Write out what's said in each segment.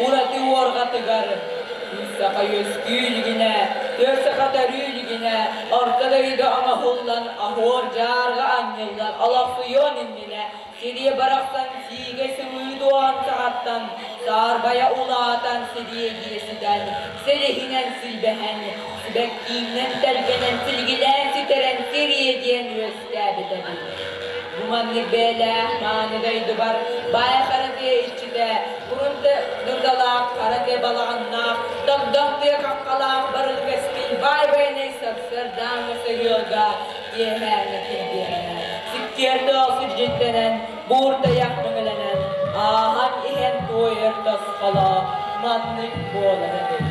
ураты уорҕатыгар үс саха үөскүү илигинэ, түөрт саха төрүү илигинэ, орто дойду оҥоһуллан, оһуор дьаарга анньыллан олохсуйуон иннинэ сириэ барахсан сиигэ сымыы туоһан саҕаттан, саарбайа улаатан сириэдийэ ситэн, силиһинэн силбэһэн, сибэккииннэн тэлгэнэн силигилээн ситэрэн сириэ диэн үөскээбит эбит. Бу маннык бэйэлээх мааны дойдубар баай хара тыа иччитэ, курун дурдалаах хара тыа балаҕаннаах, догдоҥ тыа хаххалаах барыл кэскил баай байанай сарсыардааҥҥы сырыыга киэһээҥҥи килбиэнэ, сиккиэрдээх сирдьиттэнэн, буур тайах мөҥүлэнэн, ааһан иһэн туойар тосхоло маннык буолар эбит.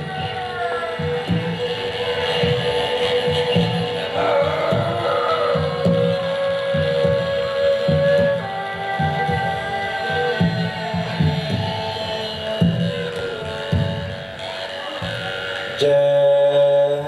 Дьэһэм Сиккиэрдээх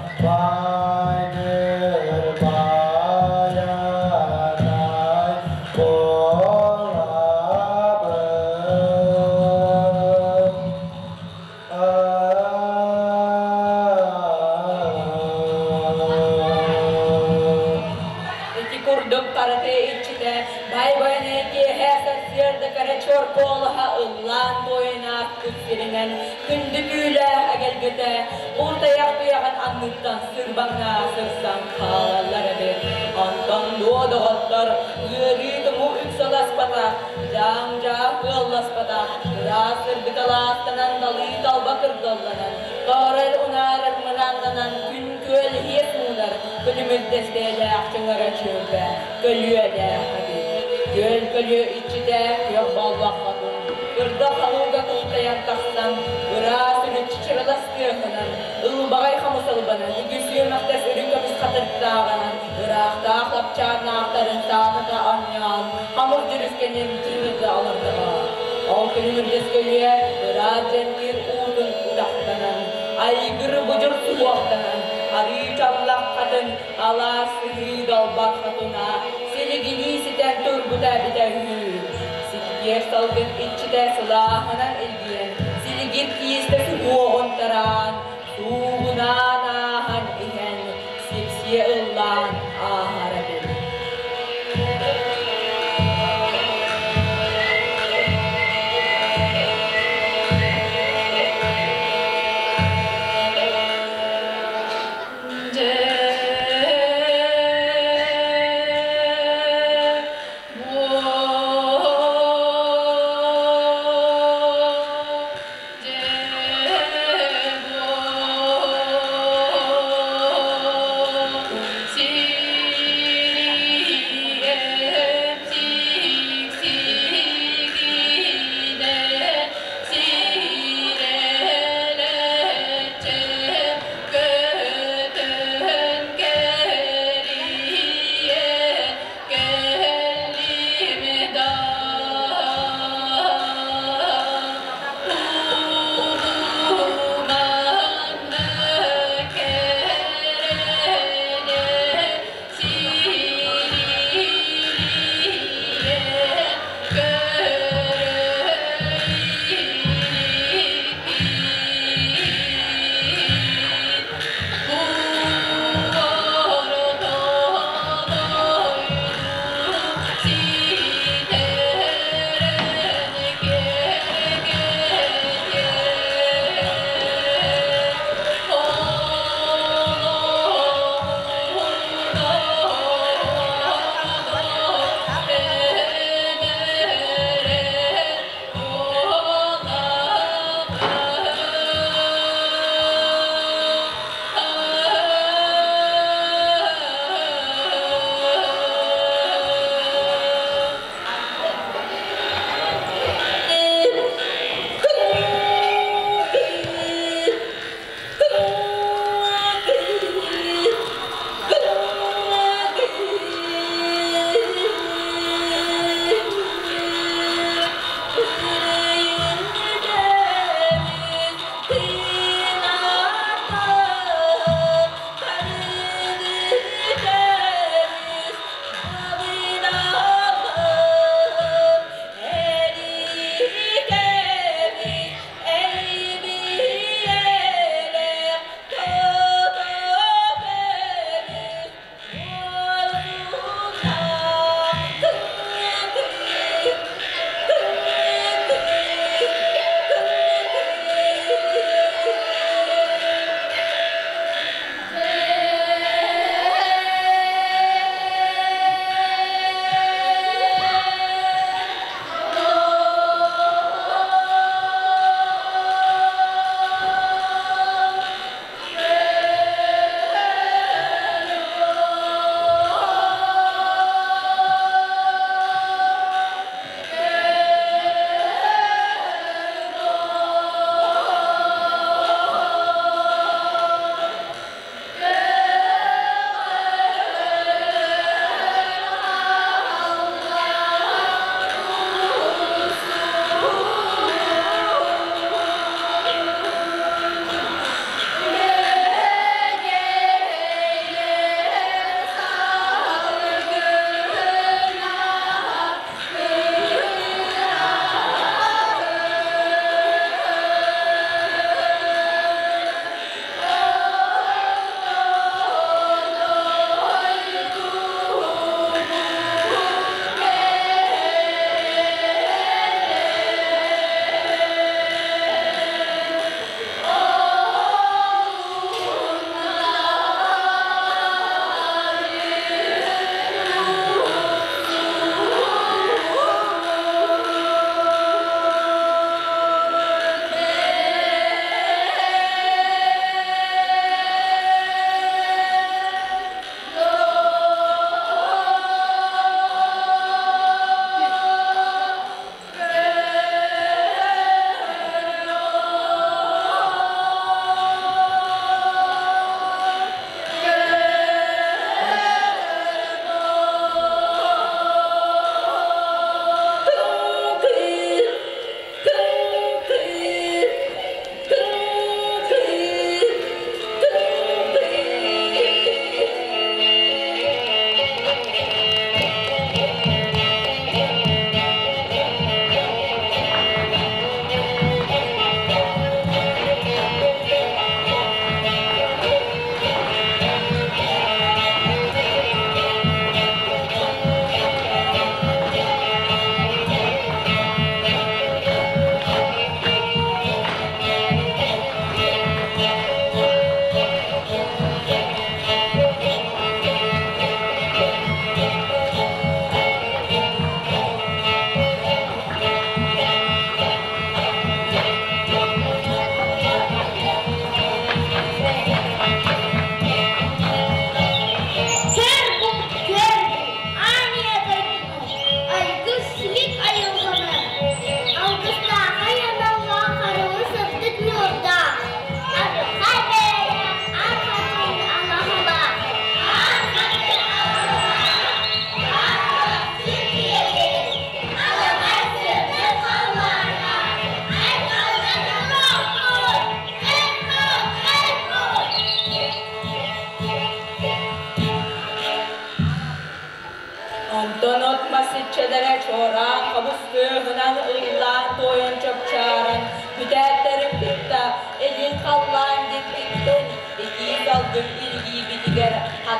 сирдьиттээх куртайа тиҥэлээх уоттаах саһыл кудула байдыр байанай буолабын. Ити курдук каратэ иччитэ бай-байанай киэһэ сарсыарда кэрэ чуор куолаһа ыллаан туойунаах күн сиринэн күндү түүлээх эгэлгэтэ бултайах туйаҕын анныттан сырбаҥнаа сырсан хаалаллар эбит. Онтон дуо доҕоттор ыарыы тумуу үксэласпатах, дьаам-дьаах ыалласпатах, ыраас сырдыкалаастанан далыы талба кырдалланан, тоорор унаарар мырааннанан күн күөл иһиэс муунар күлүмүрдэс бэйэлээх чөҥөрө чүөмпэ көлүөлээх эбит. Күөл көлүө иччитэ күөх боллох хотун, кырдал халыыга култайан тахсан, ыраас үрүччү чырылас тыаһынан, ылбаҕай хомус ылбанан, үгүс үөмэхтэс үрүҥ көмүс хатырыктааҕынан, ыраахтаах лапчааннаахтарын саатата оонньоон, хомус дьүрүскэнин тыырда олордоҕо. Ол күлүмүрдэс көлүө ыраас дьэҥкир уутун утахтанан, айгыр будьур суһуохтанан, арыы чаллах хатын, алаас сыһыы далбар хотуна, силигилии ситэн турбута эбитэ үһү. Сиккиэр салгын иччитэ сылааһынан илгийэн, силигир киистэ суһуоҕун тараан, суугунаан ааһан иһэн, сипсиэ ыллаан ааһар эбит. Дьэ,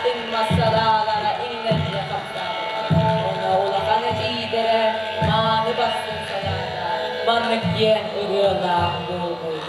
Хатыҥ мас салаалара иҥнэллэ хамсаабыт. Онно улахан эдьиийдэрэ мааны бастыҥ санаата маннык диэн ырыалаах буолбут.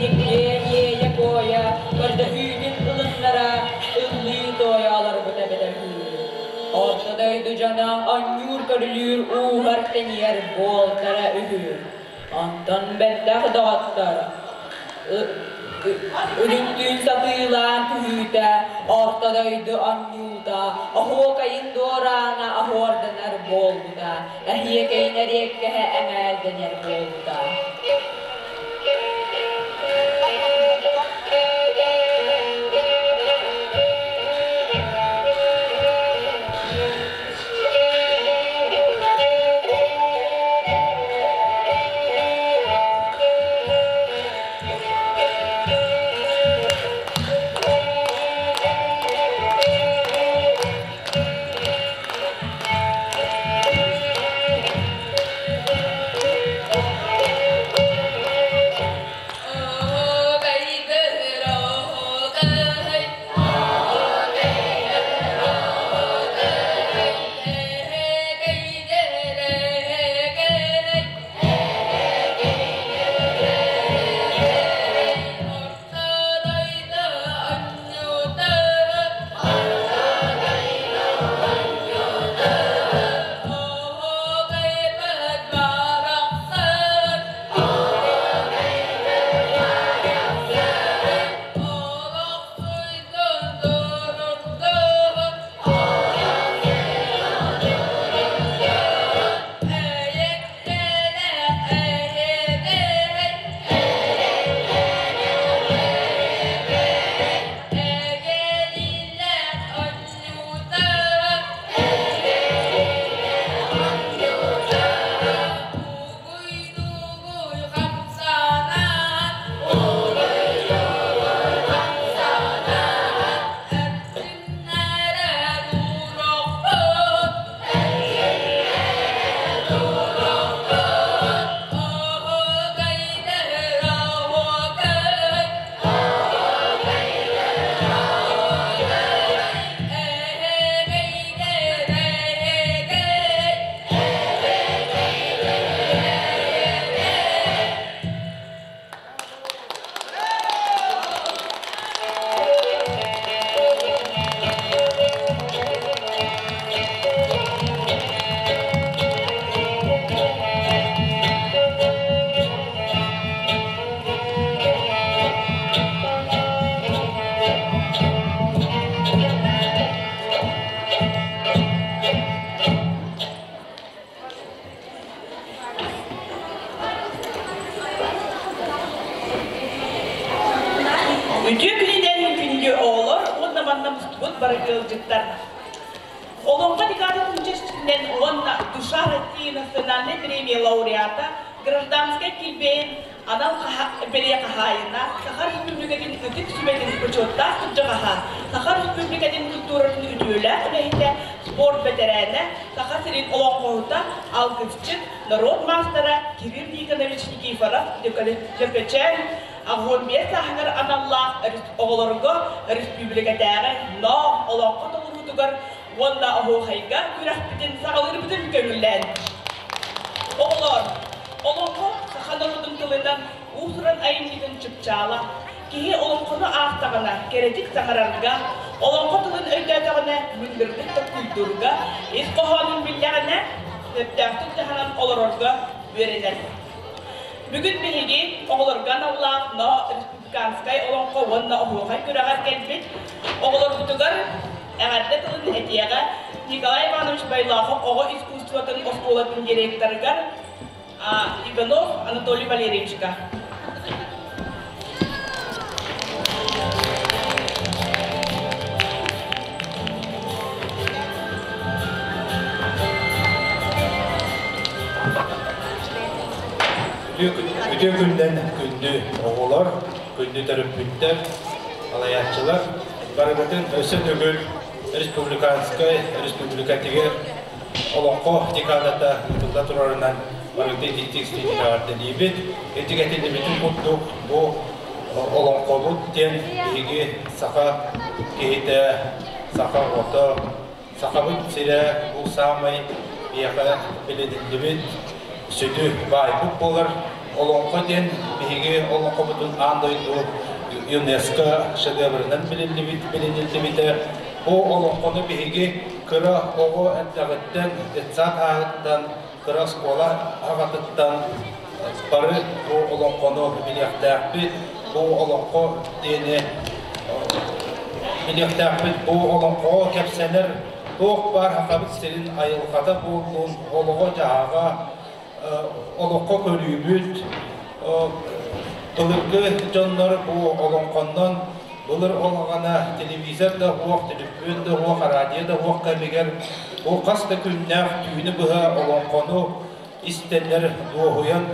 Итинник иэйэ-куойа көрдөһүүтүн ылыннара ыллыы-туойа олорбута эбитэ үһү. Орто дойду дьоно оонньуур-көрүлүүр ууһар-тэнийэр буолтара үһү. Онтон бэттэх доҕоттор үрүҥтүүн сатыылаан түһүүтэ орто дойду оонньуута оһуокайын дуораана оһуорданар буолбута, эһиэкэйин эриэккэһэ эҥээрдэнэр буолбута. Үтүө күнүнэн күндү оҕолор уонна манна мустубут бары ыалдьыттар. Олоҥхо декадатын чэрчитинэн уонна Душа России национальнай премия лауреата, гражданскай килбиэн анал бэлиэ хаһаайына, Саха Республикатын Ытык Сүбэтин бочуоттаах кырдьаҕаһа, Саха Республикатын культуратын үтүөлээх үлэһитэ, спорт бэтэрээнэ, Саха сирин олоҥхоһута, алгысчыт, норуот маастара Кирилл Никонович Никифоров Лөкөчөөн 85 сааһыгар аналлаах оҕолорго өрөспүүбүлүкэтээҕи Ноо олоҥхо толоруутугар уонна оһуохайга күрэхпитин саҕалыырбытын көҥүллээн. Оҕолоор, олоҥхо саха норуотун тылынан уус-уран айымньытын чыпчаала. Киһи олоҥхону аахтаҕына кэрэтик саҥарарга, олоҥхо тылын өйдөөтөҕүнэ мындырдык толкуйдуурга, ис хоһоонун биллэҕинэ сөптөөхтүк дьаһанан олорорго үөрэнэр. Бүгүн биһиги оҕолорго аналлаах Но республиканскай олоҥхо уонна оһуохай күрэҕэр кэлбит оҕолорбутугар эҕэрдэ тылын этиэҕэ Николай Иванович Байлахов оҕо искусствотын оскуолатын директорыгар Иванов Анатолий Валерьевичка. Үтүө күннэн күндү оҕолор, күндү төрөппүттэр, салайааччылар, барыгытын өссө төгүл республиканскай республикатыгар олоҥхо декадата ыытылла турарынан барыта итиитик эҕэрдэлиибит. Итигэтиллибитин курдук бу олоҥхобут диэн биһиги саха киһитэ, саха оҕото, Сахабыт сирэ бу саамай биһиэхэ билиниллибит сүдү баайбыт буолар. Олоҥхо диэн биһиги олоҥхобутун аан дойду ЮНЕСКО шедевринэн билиннибит, билиниллибитэ. Бу олоҥхону биһиги кыра оҕо эрдэҕиттэн, детсад ааһыттан, кыра оскуола аҕатыттан бары бу олоҥхону билиэхтээхпит. Бу олоҥхо диэни билиэхтээхпит. Бу олоҥхоҕо кэпсэнэр туох баар Сахабыт сирин айылҕата буоллун, олоҕо-дьаһаҕа, олоххо көрүүбүт, былыргы дьоннор бу олоҥхоннон былыр олоҕона телевизор да суох, төлөпүөн да суох, радио да суох кэмигэр бу хас да күннээх түүнү быһа олоҥхону истэллэр дуоһуйан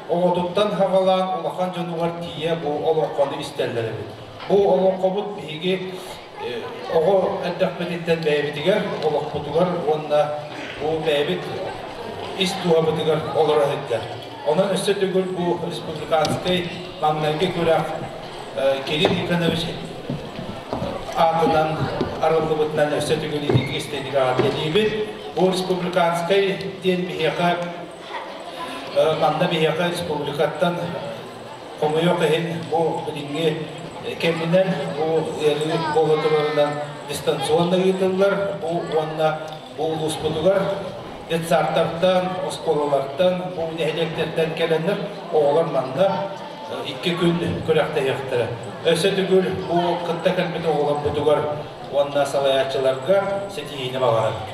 оҕотуттан саҕалаан улахан дьонугар тиийэ бу олоҥхону истэллэр эбит. Бу олоҥхобут биһиги оҕо эрдэхпититтэн бэйэбитигэр, олохпутугар уонна бу бэйэбит ис дууһабытыгар олоро сылдьар. Онон өссө төгүл бу республиканскай маҥнайгы күрэх Кирилл Никонович Аатынан арыллыбытынан өссө төгүл итиитик истиҥник эҕэрдэлиибит. Бу республиканскай диэн биһиэхэ манна биһиэхэ республикаттан хомойуох иһин бу билиҥҥи кэминэн бу ыарыы буола турарынан дистанционно ыытыллар. Бу уонна бу улууспутугар детсадтартан, оскуолалартан, бу нэһилиэктэртэн кэлэннэр оҕолор манна 2 күн күрэхтэһиэхтэрэ. Өссө төгүл бу кытта кэлбит оҕолорбутугар уонна салайааччыларга ситиһиини баҕарабыт.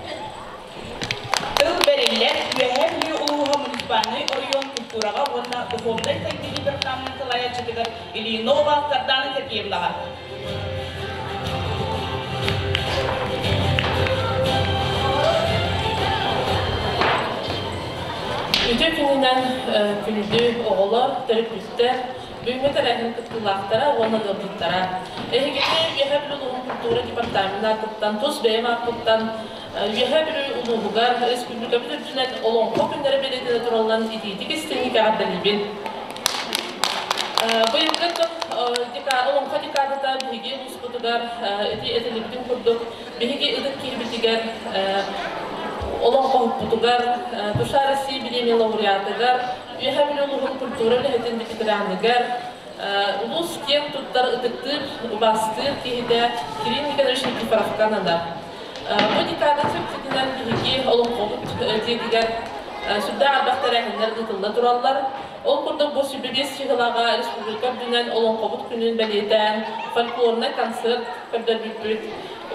Тыл бэриллэр Үөһээ Бүлүү улууһа муниципальнай оройуон культураҕа уонна духовнай сайдыы департаменын салайааччытыгар Ильинова Сардана Сергеевнаҕа. Үтүө күнүнэн күндү оҕолор, төрөппүттэр, бүгүҥҥү тэрээһин кыттыылаахтара уонна ыалдьыттара. Эһигини Үөһээ Бүлүү улууһун культура департаменын аатыттан, тус бэйэм ааппыттан Үөһээ Бүлүү улууһугар республикабыт үрдүнэн Олоҥхо күннэрэ бэлиэтэнэ туралларын итиитик истиҥник эҕэрдэлиибин. Быйылгы Олоҥхо декадата биһиги улууспутугар ити этиллибитин курдук биһиги ытык киһибитигэр олоҥхоһуппутугар Душа России бириэмийэ лауреатыгар Үөһээ Бүлүү улууһун культура үлэһитин ветераныгар улуус киэн туттар ытыктыыр убаастыыр киһитэ Кирилл Николаевич Никифоровка ананар. Бу декада чэрчитинэн биһиги олоҥхобут дьиэтигэр сүрдээх элбэх тэрээһиннэр ыытылла тураллар. Ол курдук бу 25 чыһылаҕа республика үрдүнэн Олоҥхобут күнүн бэлиэтээн фольклорнай концерт көрдөрбүппүт.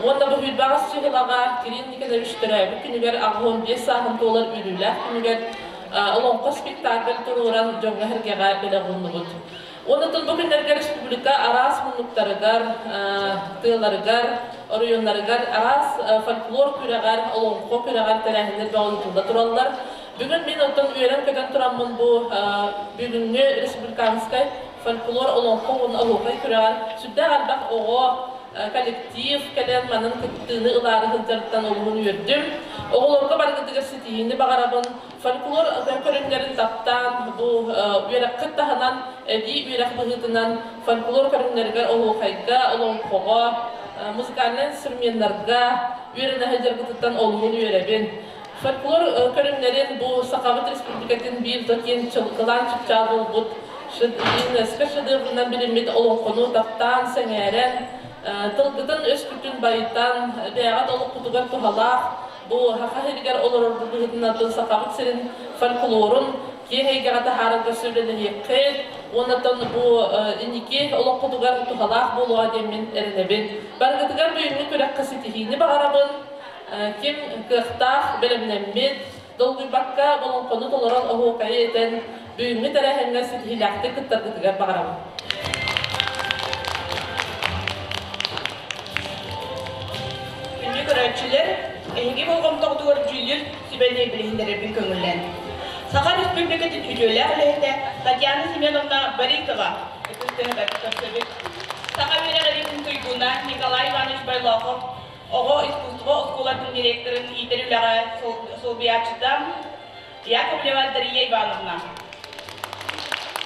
Уонна бу 28 чыһылаҕа Кирилл Николаевич төрөөбүт күнүгэр 85 сааһын туолар үөрүүлээх күнүгэр Олоҥхо спектакль туруоран дьоҥҥо-сэргэҕэ бэлэх ууннубут. Уонна бу күннэргэ республика араас муннуктарыгар, тыаларыгар, оройуоннарыгар араас фольклор күрэҕэр, олоҥхо күрэҕэр тэрээһиннэр бөҕө тураллар. Бүгүн мин оттон үөрэн-көтөн тураммын бу бүгүҥҥү республиканскай фольклор олоҥхо уонна оһуокай күрэҕэр сүрдээх элбэх оҕо коллектив кэлэн манан кыттыыны ылаары сылдьарыттан олуһун үөрдүм. Оҕолорго барыгытыгар ситиһиини баҕарабын. Фольклор көрүҥнэрин таптаан, бу үөрэххит таһынан эбии үөрэх быһыытынан фольклор көрүҥнэригэр оһуохайга, олоҥхоҕо, музыкальнай инструменнарга үөрэнэ сылдьаргытыттан олуһун үөрэбин. Фольклор көрүҥнэрин бу Сахабыт Республикатын биир киэн кылаан чыпчаал буолбут ЮНЕСКО шедеврынан билиммит олоҥхону таптаан, сэҥээрэн, тылгытын өскүтүн байытан, бэйэҕит олоххутугар туһалаах бу саха сиригэр олорор быһыытынан Сахабыт сирин фольклорун киэҥ эйгэҕэ таһаарарга сүрүнэһиэххит уонна бу инники олоххутугар туһалаах буолуоҕа диэммин эрэнэбин. Барыгытыгар бүгүҥҥү күрэххэ ситиһиини баҕарабын. Ким кыахтаах, бэлэмнэммит, долгуйбакка олоҥхону толорон оһуокайы этэн, бүгүҥҥү тэрээһиҥҥэ ситиһиилээхтик кыттаргытыгар баҕарабын. Күндү көрөөччүлэр, эһиги болҕомтоҕутугар дьүүллүүр сүбэни билиһиннэрэрбин көҥүллээн. Саха Республикатын үтүөлээх үлэһитэ Татьяна Семеновна Борисова көрсөбүт. Саха үөрэҕириитин туйгуна Николай Иванович Бойлохов оҕо искусство оскуолатын директорын иитэр үлэҕэ солбуйааччыта Яковлева Дария Ивановна.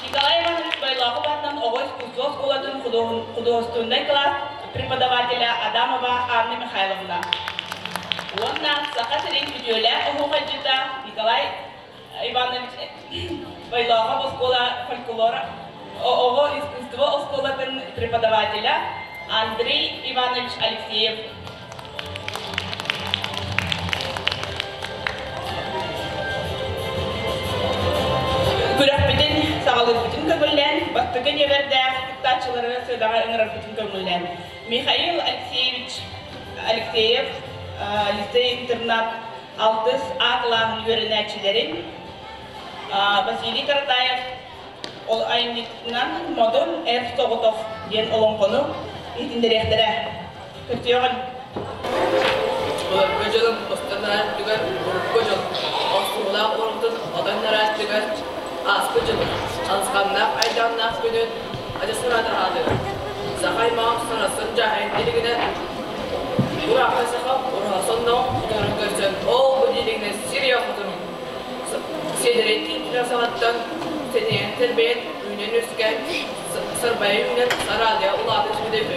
Николай Иванович Бойлохов аатынан оҕо искусство оскуолатын художественнай класс преподавателя Адамова Анна Михайловна. Уонна Саха сирин үтүөлээх оһуохайдьыта Николай Иванович Бойлохов оскуола фольклора оҕо искусство оскуолатын преподавателя Андрей Иванович Алексеев. Күрэхпитин саҕалыырбытын көҥүллээн, бастакы нүөмэрдээх кыттааччылары сыадаҕа ыҥырарбытын көҥүллээн. Михаил Алексеевич Алексеев лицей-интернат алтыс А кылааһын үөрэнээччилэрин Василий Каратаев ол айымньытынан Модун Эр Соҕотох диэн олоҥхону иһитиннэриэхтэрэ. Көрсүөҕүн. Былыргы дьылым устан арааттыгар, урукку дьыл, охсуулаах урутун отон арааттыгар, ааспыт дьыл, алысханнаах айдааннаах күнүн адьас ыраатаһаатыгар. Саха аймаҕым санасын дьаһайын илигинэ Ураахха саха ураһа сонноох утарын көрсөн, ол бу диилигинэ сир хотун сиэдэрэй тиинтинэр саҕаттан сэнийэн тэрбэйэн үүнэн үөскээн сарбайа үүнэн сараадыйа улаата түспүтэ үһү.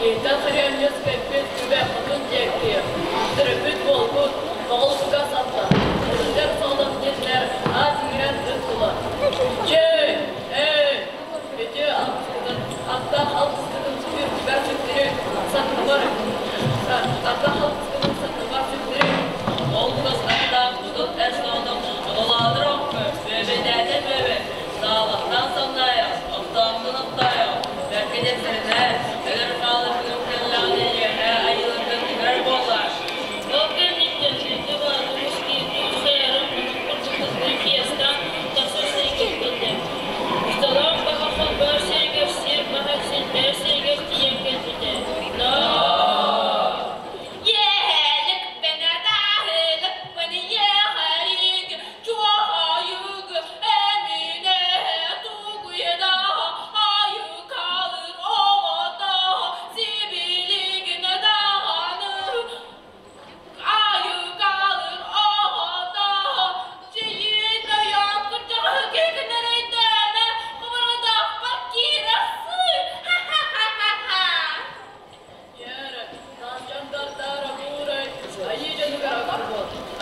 Киһиттэн харыйан үөскэппит күбэ хотун диэки төрөппүт буолбут моҕол туга сатта. Ытыгар соҕотох диэтилэр аат иҥэрэн ыттылар. Чэй! Эй! Үтүө алгыскытын, аттаах алгыскытын үрдүбэр сүктэрин, санныбар, аттаах алгыскытын санныбар сүктэрин. Ол кугас аттаах хотун эр соҕотох оҕолоотор оҥкө, бүөбэйдээтэр бүөбэй, саалахтаан самнаайах, охтоохтон охтоойох, бэркэ диэн өлөр хаалар күнүм кэллэҕинэ үөһээ айыыларгын ыҥырар буоллар. Ол кэнниттэн Бүлтэ Боотурус киирдии сайарын муннук курдук кыргый тахсар сиригэр кэллэ. Усталаах баһа холбоор сиригэр сир баһа силбэһэр сиригэр тиийэн кэлбитэ.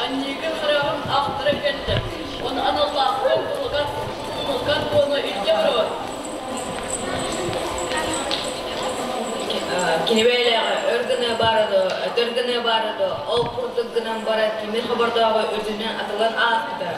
Анньыгын хараҕым ахтара кэллэ, оны аналлаахпын тулган буола илдьэ барабын. Кини бэйэлээҕи өр гына баарыды, өтөр гына баарыды, ол курдук гынан баран тимир хобордооҕу үрдүнэн атылан ааспыта.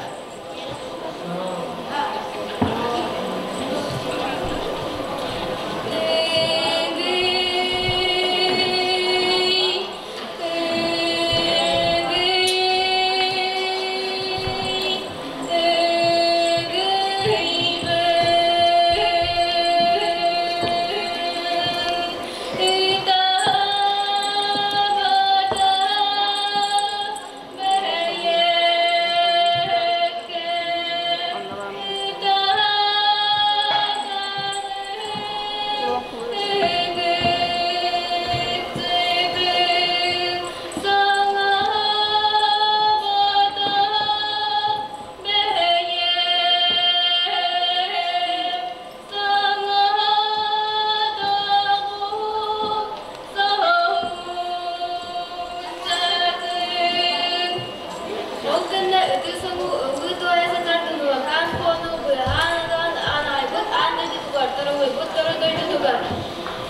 Ол гэннэ ытыы соҥуу ыллыы туойа сытар Тунуакаан Куону быыһаан ылан аанайбыт аан дойдутугар, торугуйбут тору дойдутугар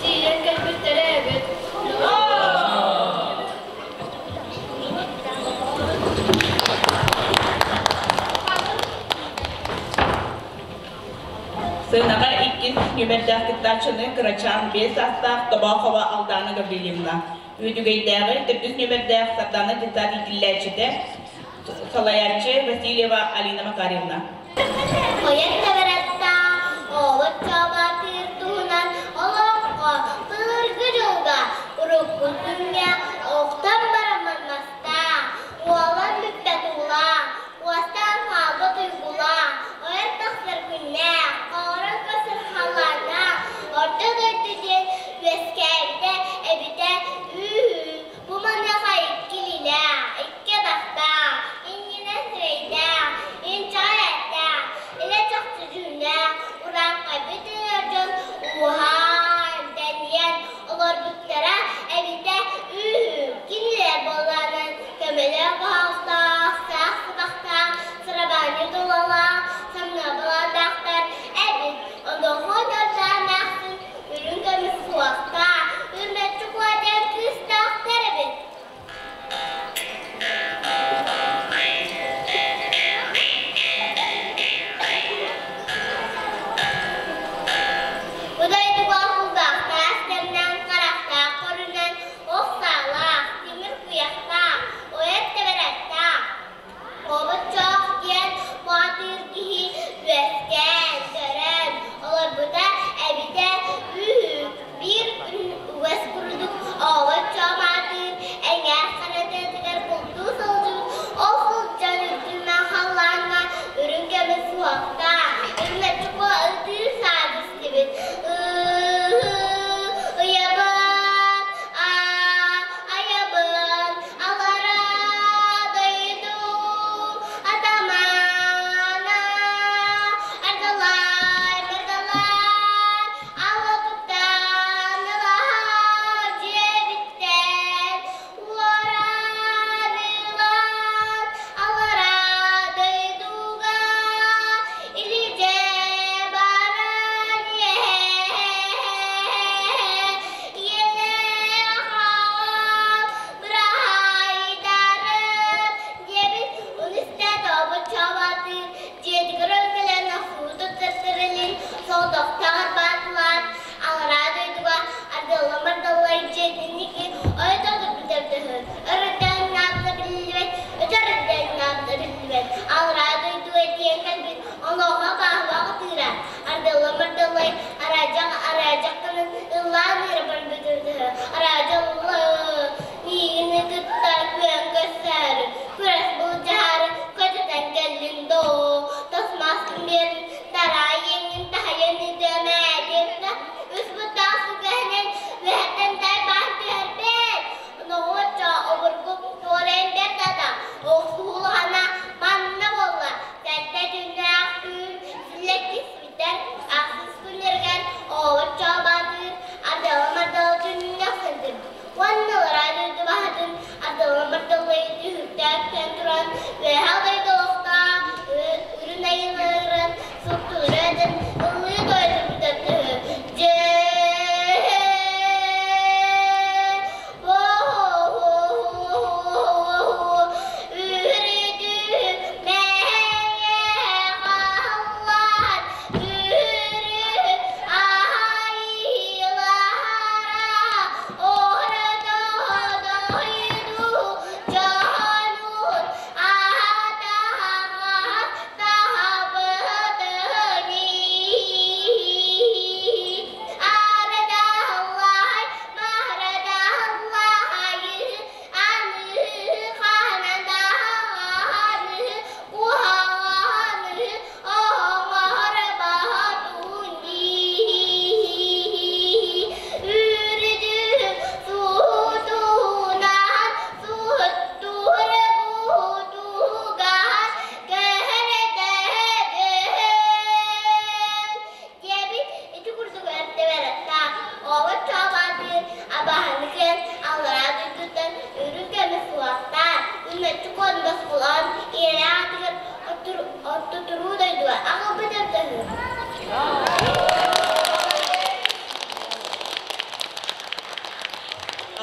тиийэн кэлбиттэрэ эбит. Сыанаҕа иккис нүөмэрдээх кыттааччыны кырачаан биэс саастаах Тобоохова Алдана Гаврильевна, Үөдүгэйдээҕи төрдүс нүөмэрдээх Сардана детсад иитиллээччитэ, салайааччы Васильева Алина Макарьевна. Ойон тэбэрэттээх оҕобут чаабаатыыр туһунан олоҥхо былыргы дьылга урукку күҥҥэ охтон бараммыт мастаах, уолан бүппэт уулаах, уостан хаалбыт уйгулаах, ойон тахсар күннээх, оҥорон көстөр халлааннаах орто дойду диэн үөскээбитэ эбитэ үһү. Бу маныаха икки илиилээх, икки атахтаах, иннинэн сирэйдээх, инчэҕэй эттээх, илэ чахчы дьүһүннээх, урааҥхайбыт.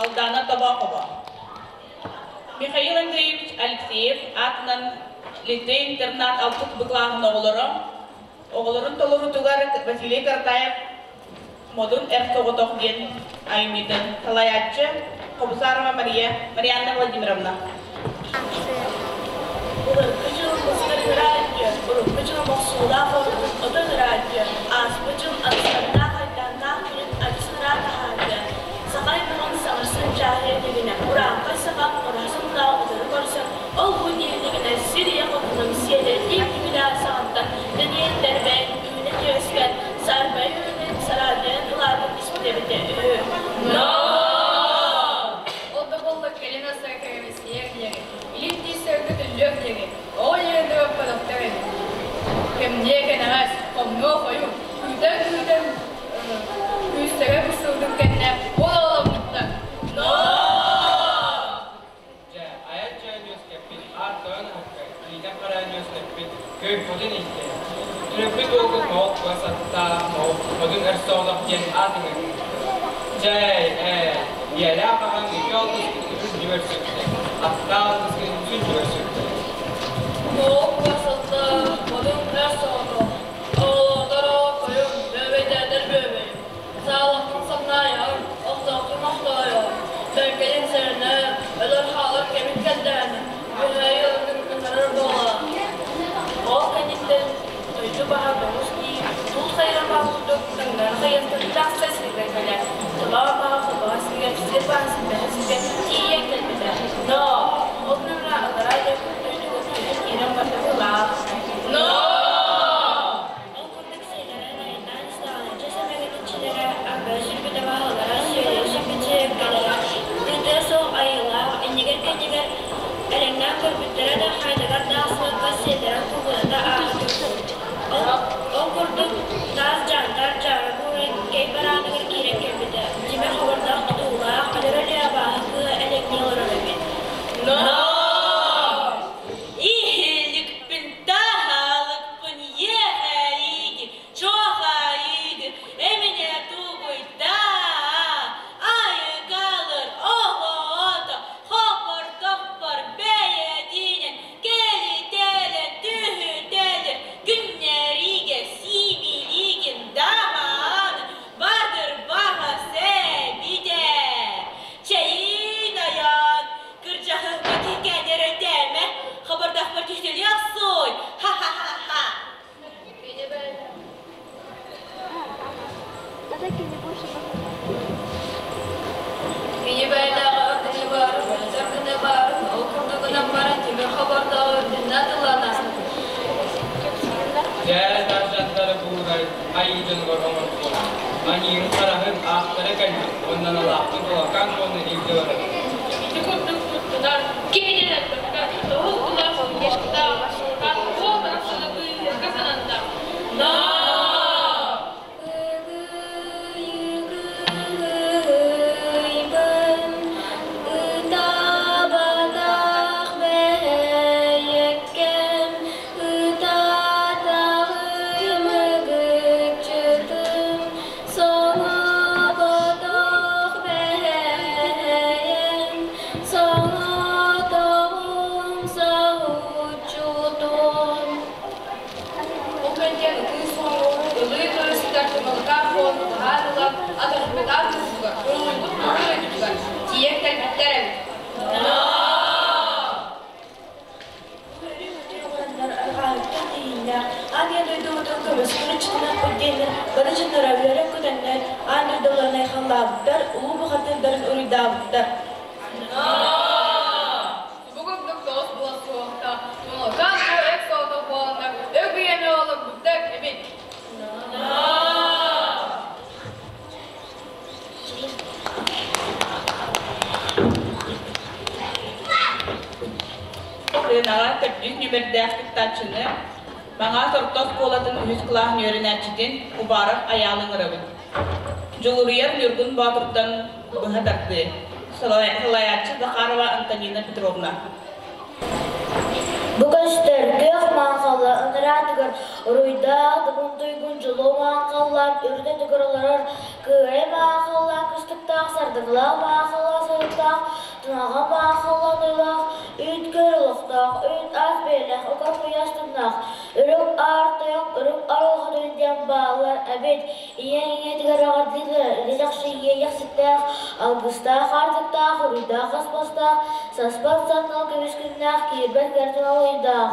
Алдана Тобоохова. Михаил Андреевич Алексеев аатынан лицей-интернат алтыс быклааһын оҕолоро, оҕолорун толоруутугар Василий Картаев Модун Эр Соҕотох диэн айымньытын салайааччы Хобусарова Мария Марианна Владимировна. Урукку дьыл мустар ыраатыа, урукку дьыл мохсуолаах ордук отон ыраатыа, ааспыт дьыл арыстаннаах айдааннаах күнүн адьас ыраах таһаарыа, саха аймаҕын саҥарсан дьааһыйа илигинэ, урааҥхай саха ураһа сыллааҕы утары көрсөн, ол-бу дии илигинэ сир ийэ хотунум сиэлэрдии тимилээх саҕаттан тэнийэн тэрбэйэн үүнэн үөскээн, саарбайа үүнэн сараадыйан улаатан испит эбитэ үһү. Ол да буоллар кэлин астара кэрэмэскийэр диэри, илин тиистэргэ төллүөх диэри, оҕо ийэлэрэ подоптор эбит. Кэмниэ кэнэҕэс, хомнуо хойу, күүтэн-күүтэн күүстэрэ быстыбытын кэннэ уол оҕоломмуттар. Дьэ, айан чайын үөскэппит, аар тойон аһыккай, илиитэн-хараан үөскэппит, көй-хотун иһиттэ. Төрөппүт уолгут моҕол кугас аттаах, моҕол хотун өр соҕотох диэн аат ыҥырбыттара. Чэй, ээ, ийэлээх аҕаҥ икки алтыскын үһүс дьүгэр сүктэ, аттаах алтыскын үсүн дьүгэр сүктэ. Моҕол кугас аттаах, хотун өр соҕотох, оҕолоотор оҕо хойун, бөөбөйдээтэр бөөбөй. Саалаххын самнаайаҕын, охтооххун охтоойоҕун, бэркэйин сэрэнээр, өлөр-хаалар кэмин кэлдэҕинэ, күһээйи ылгын ыҥырар буоллаҕа. Ол кэнниттэн дойду баһа тоҕус дии, туут хайыра баа курдук таҥнары хайыахтан тахса сиргэ кэлэр, толоон баһа холбоһо сиргэ, сир баһа силбэһэ сиргэ тиийэн кэлбитэ. Но! Ол гынан аллараа дойдуга түһэн киирэн барда быһыылаах. Но! Ол курдук сиэлэрин айаннаан истэҕинэ, чэс эмэгэт иччилэрэ, арбайа сүүрбүт абааһылара, сүөлэри сүппүт сиэркилэрэ, тыытыа суох айыылаах, иннигэр-кэннигэр элэҥнээн көрбүттэрэ да, хайдыгар да аахсыбакка сиэллэрин куугуната ааһа турбут. Ол, ол курдук таас дьаандар дьаара буурай кэй барааныгар киирэн кэлбитэ, дьимэ хабырдаах тутуулаах, өлөр-өлүү абааһы кыыһа элэҥнии олорор эбит. Но! Иһиликпин, таһалыкпын, иэхэйиги, чуохайыгы, эмине тугуйдаа, айыгалыр оҕото, хоппор-топпор бэйэтинэн кэлитэлэн түһүтэлэр, күннэригэ сибилигин даҕаны бардыр баҕа сэбитэ. Чэйин айан, кырдьаһыҥҥа киккэнэр өйдөмө, хабырдахпар түһүтэлиэх суй, ха-ха-ха-ха. Кини бэйэлээҕи үрдүнэ баарын, бөлөтөр гына баарын, ол курдугунан баран тимир хобордооҕу үрдүнэн атыллаан ааспыт. Дьэ, сержанттары буурай айыы дьонугар оҥорбут. Аньыырын-хараһын аахтара кэлбит уонна аналаахпын улахан уонна илдьэ барабын. Ити курдук туттунар, киһинэн элбэххэ, тоһус тулас уҥуохтаах, туох барахсаны быыһыырга сананна. Наа! Ыгыйыгыйбын ытаабатах бэйэккэм, ытаатаҕым ыгыччытым, соҥооботох бэйэм, соҥоотоҕум соһуччутун. Ол кэнниттэн ытыы суоҕу, ылыы көрүстэр тумалыкаах буолан баһаар ылан, атырбытаах дойдутугар, уруһуйбут муҥур дойдутугар тиийэн кэлбиттэр эбит. Үөрүү-көтүү арҕааһыттан тэйииннээх, аан ийэ дойдубутун көмүскүүр ыччатынан диэннэр бары дьонноро үөрэн-көтөннөр, аан дойдуларын айхаллаабыттар, улуу бухатыырдарын уруйдаабыттар. Бу курдук тоҕус була суохта, тумалыкаан суо эк соҕотох буоланнар, өг үйэни олорбуттар эбит. Сыанаҕа төрдүс нүмердээх кыттааччыны Маҥаас орто оскуолатын үһүс кылааһын үөрэнээччитин Убаров Айаалы ыҥырабыт. Дьулуруйар Ньургун Боотуртан быһа тардыы. Салайааччы Захарова Антонина Петровна. Бу көстөр күөх маахалла ынараатыгар уруйдаах дугун туйгун дьулуу маахаллаан үрдэ түгэр олорор кыырай маахаллаан кыстыктаах сардыгылаах маахаллаах. астаах, тунаҕа маахаланыылаах, үүт көр олохтоох, үүт ас бэйэлээх, ука куйаас туннаах, үрүҥ аар тойон, үрүҥ арылхатын диэн бааллар эбит. Ийэ ийэтигэр аҕардыыллар, илэ чахчы иэйэхситтээх, алгыстаах аартыктаах, уруйдаах аспастаах, саспат саҥнал көмүс күннээх, киирбэт кэртэн алыйдаах.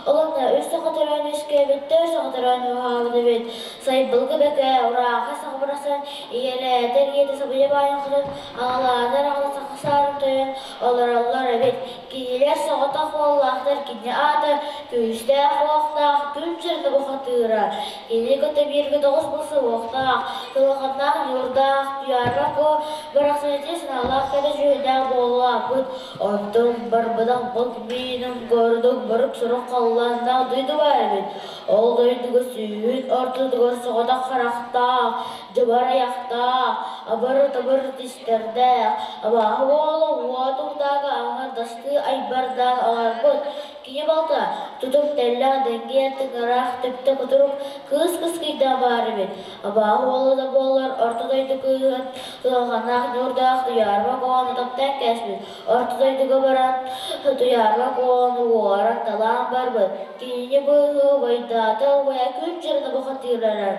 Ол онно үс саха төрөөн үөскээбиттэр, саха төрөөн ууһаабыт эбит. Сайбылгы бэкэ, урааха саха барахсан, ийэлээтэр ийэтэ сабыйа баайын хотун, аҕалаатар аҕата саха саарын тойон олороллор эбит. Кинилэр соҕотох уоллаахтар кини аата күүстээх уохтаах күн сирин бухатыыра. Кини кытта бииргэ тоҕус булса уохтаах, кылаханнаах ньуурдаах, туйаарба куо барахсан ити санаалаах кэрэ дьүһүннээх буоллааппыт. Онтон барбатах булт миинин курдук борук-сорук халлааннаах дойду баар эбит. Ол дойдуга сүүһүн ортотугар соҕотох харахтаах, дьыбар айахтаах, абыр-табыр тистэрдээх, абааһы уола уот уктааҕы аҥардастыы айбардаан олорбут. Кини балта тутум тэллэх дэҥҥиэ тыҥыраах түптэ кутурук кыыс кыскыйдаах баар эбит. Абааһы уола да буоллар орто дойду кыыһын кыһалҕаннаах ньуурдаах Туйаарба Куону таптаан кээспит. Орто дойдуга баран Туйаарба Куону уоран талаан барбыт. Кинини быыһыы убайдаата убайа күн дьырына бухатыырарар.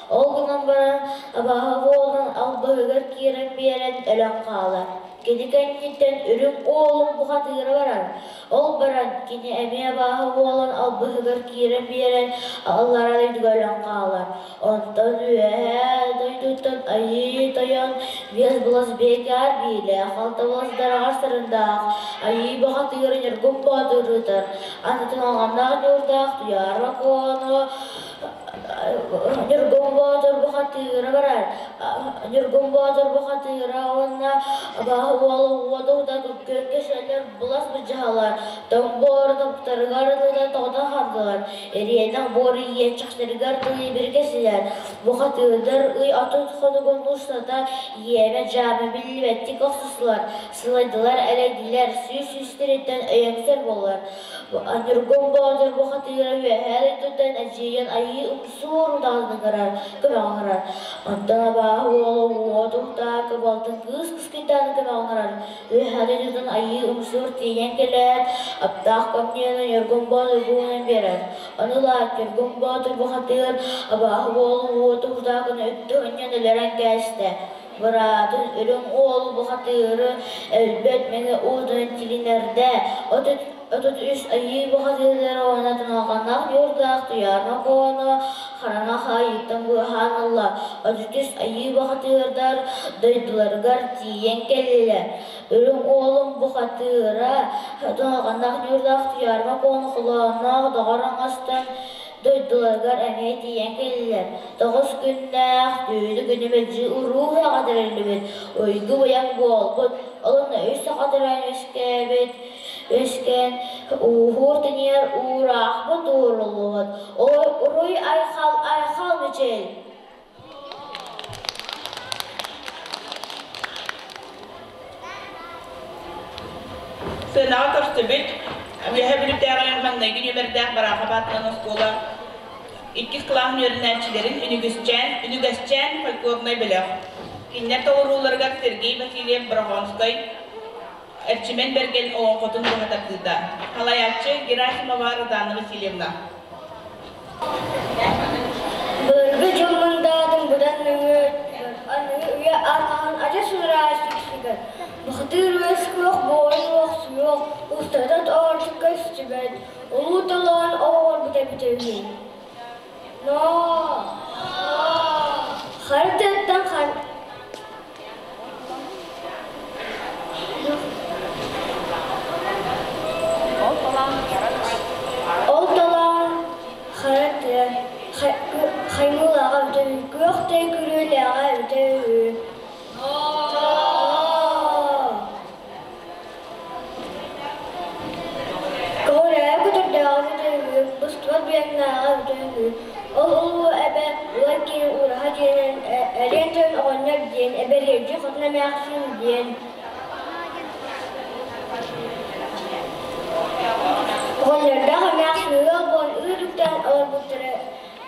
Ол гынан баран абааһы буолан албаһыгар киирэн биэрэн өлөн хаалар. Кини кэнниттэн үрүҥ уолун бухатыыра барар. Ол баран кини эмиэ абааһы буолан албаһыгар киирэн биэрэн аллара дойдуга өлөн хаалар. Онтон үөһээ дойдуттан Айыы Тойон биэс былас биэкээр биилээх, алта былас дараҕар сарындаах, Айыы бухатыыра Ньургун Боотур ыытар. Анытын алҕаннаах ньуурдаах Туйаара Куону Ньургун Боотур бухатыыра барар. Ньургун Боотур бухатыыра уонна абааһы уола уота ута күн кэсэллэр былас былдьаһалар, тоҥ буор топтарыгар ылыта тоҕото хардылар, ириэнэх буор иэччэхтэригэр тылы биргэсилэр, бухатыырдар ый отут хонугун устата иэмэ-дьаама биллибэттик охсустулар, сылайдылар, элэйдилэр, сүүс сүүстэриттэн өйөмсөр буоллар. Ньургун Боотур бухатыыра үөһээ дойдуттан эдьиийин айыы умсуур утаҕын ыҥырар, көмөҕө ыҥырар. Онтон абааһы уола уот уһутаакы балтын кыыс кыскыйдааны көмөҕө ыҥырар. Үөһээ дойдуттан айыы умсуур тиийэн кэлээт, аптаах комньуону Ньургун Боотур буунан биэрэр. Ону ылаат, Ньургун Боотур бухатыыр абааһы уола уот уһутаакыны үттү ынньан өлөрөн кээстэ. Быраатын үрүҥ уол бухатыыры өлбөт мэҥэ уутунан тилинэрдэ, 33 айыы бухатыырдара уонна туналҕаннаах ньуурдаах Туйаарма Куону хараҥа хаайыыттан быыһаан ылла. 33 айыы бухатыырдар дойдуларыгар тиийэн кэллилэр. Үрүҥ уолун бухатыыра туналҕаннаах ньуурдаах Туйаарма Куону холоонноох доҕор оҥостон дойдуларыгар эмиэ тиийэн кэллилэр. Тоҕус күннээх түүнү күнү мэлдьи уруу ыһыаҕа тэриллибит, уйгу-быйаҥ буолбут, олунна үс саха төрөөн үөскээбит, үөскээн ууһуур тэнийэр уураахпыт ууруллубут. Уруй айхал айхал мичил! Сыанаҕа көрсүбүт Үөһээ Бүлүүтээҕи маҥнайгы нүөмэрдээх Бараахап аатынан оскуола иккис кылааһын үөрэнээччилэрин Үнүгүсчээн, Үнүгэсчээн фольклорнай бөлөх. Кинилэр толорууларыгар Сергей Васильев Борохонскай Эрчимэн Бэргэн олоҥхотун быһа тардыыта. Салайааччы Герасимова Розанна Васильевна. Былыргы дьоммун даатын быдан нөҥүө аныгы үйэ арҕаһын адьас ыраах сүксүгэр бухатыыр үөс күөх буойун уохсуйуох устата тоорчук көстүбэт улуу толоон оҕолорбут эбитэ үһү. Ноо! Хара тыаттан хар Ол толоон хара тыа хаймыылааҕа эбитэ үһү, күөх тыа күрүөлээҕэ эбитэ үһү. Көҕүрээбит көтөрдөөҕө эбитэ үһү, быстыбат быйаҥнааҕа эбитэ үһү. Ол улуу эбэ улар киһи ураһа дьиэнэн эриэн тойон оҕонньор диэн, эбэриэрдьи хотун эмээхсин диэн. Оҕонньордоох эмээхсин ыал буолан ыыр үктээн олорбуттара,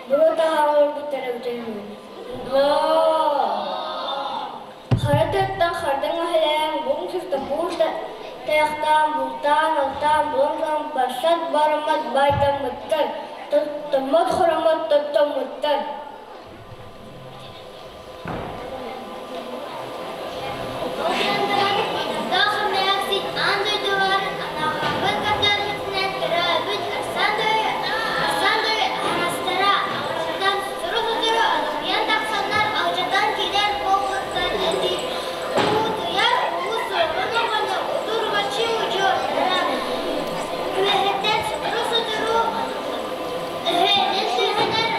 буруо таһааран олорбуттара эбитэ үһү. Хара тыаттан хардаҥ аһылаан, буҥ сырта Буур тайахтаан, бултаан, алтаан, булан барсат бараммат баайдаммыттар, томмот-хороммот тоттоммуттар. Ол гынан баран, Оҕонньордоох эмээхсин аан дойдулар анааҕаабыт көрдөөрбүтүнэн төрөөбүт Арсан Дойу аһаҕастара аҕаларыттан сотору-сотору алахыйан тахсаннар алдьатан киирэр буолбуттар эбит. Уутуйар уу суоҕун оҕону утурҕаччы удьуордара үөһэттэн сотору-сотору өһүөнүн түһүнэр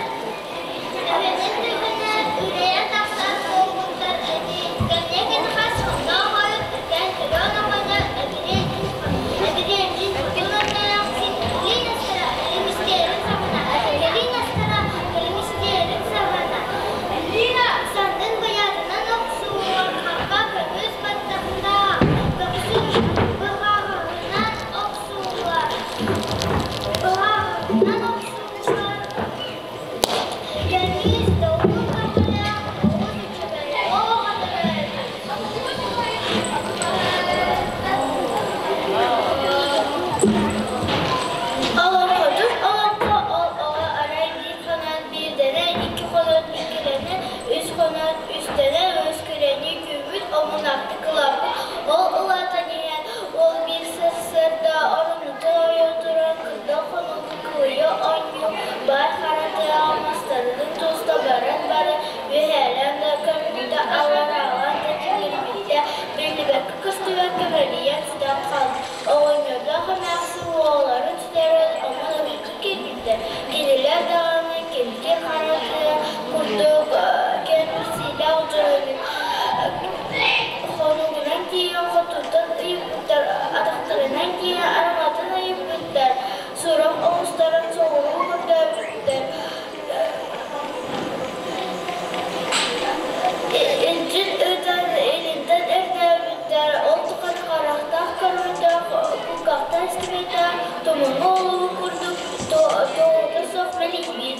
Эбэтин түһүнэр үрэйэн тахсар буолбуттар эбит. Кэнники хас хонноох ойут үкэн төрөөн оҕонньор эбириэнньин хотун эмээхсин илин астара илимистиэрин саҕана кэлин астара кэлимистиэрин саҕана саннын быйаатынан охсуһуор хампа көмүс баттахтаах көхсүн быһаҕынан охсуллар быһаҕынан охсуллар Кэлиис долгун көҕүлээх олус үчүгэй оҕо төрөөбүт. Олоҥхотун олоҥхо ол оҕо арай биир хонон биирдэрэ, икки хонон иккилэнэ, үс хонон үстэнэ үөскүрэни күүппүт омунахтык ылаппыт. Ол улаатан иһэн уол биир сарсыарда оронуттан ойон туран кырдал хонууга кылыйа оонньуу баай хара тыаҕа мастарыгын туста баран баран үөһээлээн да көрбүтэ, аллараалаан да тимирбитэ биллибэккэ-көстүбэккэ мэлийэн сүтэн хаалбыт. Оҕонньордоох эмээхсин уолларын сүтэрэн омун ыһыкка киирбиттэр. Кинилэр даҕаны килбик хара тыа курдук кэмсиилээх дьону хонугунан тиийэн хотуттан ыйыппыттар, атахтарынан киирэн араҥатын ыйыппыттар, Сурах оҕустаран соҕуруу көрдөөбүттэр, илдьит ыытан илинтэн эрдээбиттэр, ол тухары харахтаах көрбөтөх, кулгаахтаах истибэтэх, тумуҥҥа олугу курдук туоһута суох мэлийбит.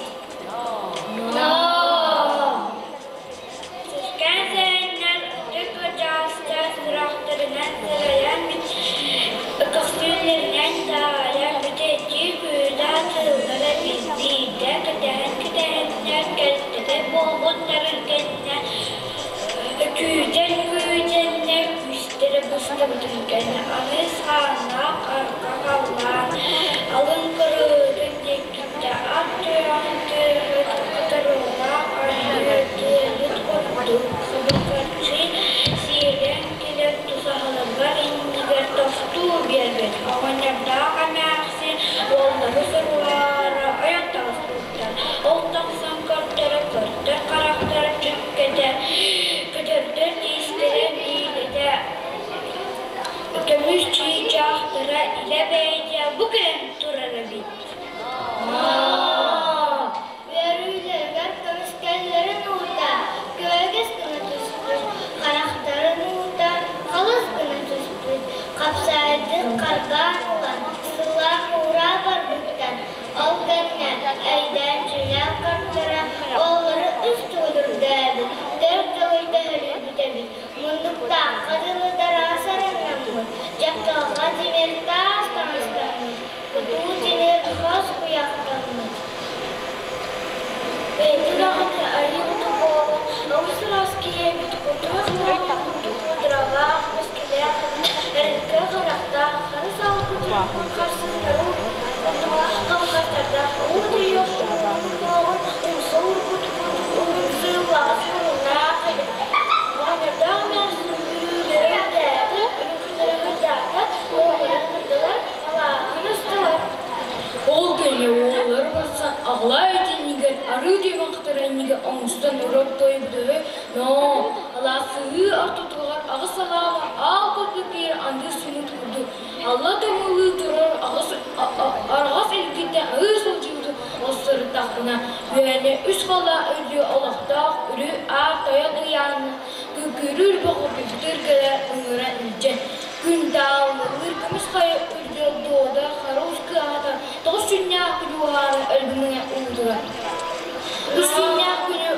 Сүскээн сэһэннэр ытык кырдьаҕастар сүрэхтэринэн сэрэйэн көхсүллэринэн таайан бүтэйдии күүдээх тыллара биирдэ кэтэһэн-кэтэһэннэр кэлтэтэ буолбуттарын кэннэ күүтэн-күүтэннэр күүстэрэ быстыбытын кэннэ аны сааннаах арка халлаан алын кырыытын диэкиттэн ат туйаҕын тыаһыт кытарыылаах аргыар тыаһыт курдук субурҕаччы сиэлэн кэлэн тусаһаларыгар иннигэр тохтуу биэрбит. Оҕонньордоох эмээхсин уоллары соруһаара ойон таҕыспыттар. Ол тахсан көрдөрө көрдөр харахтара дьүккэтэ, көтөрдөр тиистэрэ биилэтэ, көмүс чыычаахтара илэ бэйэтэ бу кэлэн турар эбит. Үөрүүлэригэр көмүскэллэрин уута күөгэс гына түспүт, харахтарын уута халыс гына түспүт, хапсаайдык харбаан ылан, сылаах уураа барбыттар. Ол кэннэ өйдөөн дьүүлээх көртөрө оҕолору үс төгүл үрдээбит, төрт төгүл төһөлүйбүт эбит. Муннуктаахха дылы тараас арыҥнаммыт, дьахталга тимир таас таҥастаммыт, кутуу тимир хос куйахтаммыт. Бэйэтэ даҕаны арыы куту буолан, олус ыраас киһи эбит, кутурук буолан курдук мударалаах, мөскүлээх эрэккэ харахтаах, хара саалбыт харсыннарын курдук халҕастардаах, уу тыйыах уҥуоҕун умса уурбут курдук уһун сыыллаҕас муруннаах эбит. Оҕонньордоох эмээхсин бүрүүлэрэ үрдээтэ, үрүҥүрдээтэ, уолларын ыҥырдылар, алааһын ыстылар. Ол кэннэ уоллар барсан аҕалаа итиннигэр арыы диэбин кытары иннигэр оҥостон урут тойбутуһу ноо алаасыһыы ортотугар аҕыс салааҕа аал курдук киэр андыы сымыт курдук алла тымылыы турар аҕыс араҕас илгиттэн аһыы сылдьыбытын оссырыттахпына үөнэ үс халаа үрдүө олохтоох үрү аар тойон ыйаанна күкүрүүр бөҕөргүтүр кэлэр ыҥыран илдьэн күн дааллыыр көмүс хайа үрдүө дуода харус кыаһата тоҕус сүнньээх күнү уһаара өлгүмүҥэ уутугар. Үс сүнньээх күнү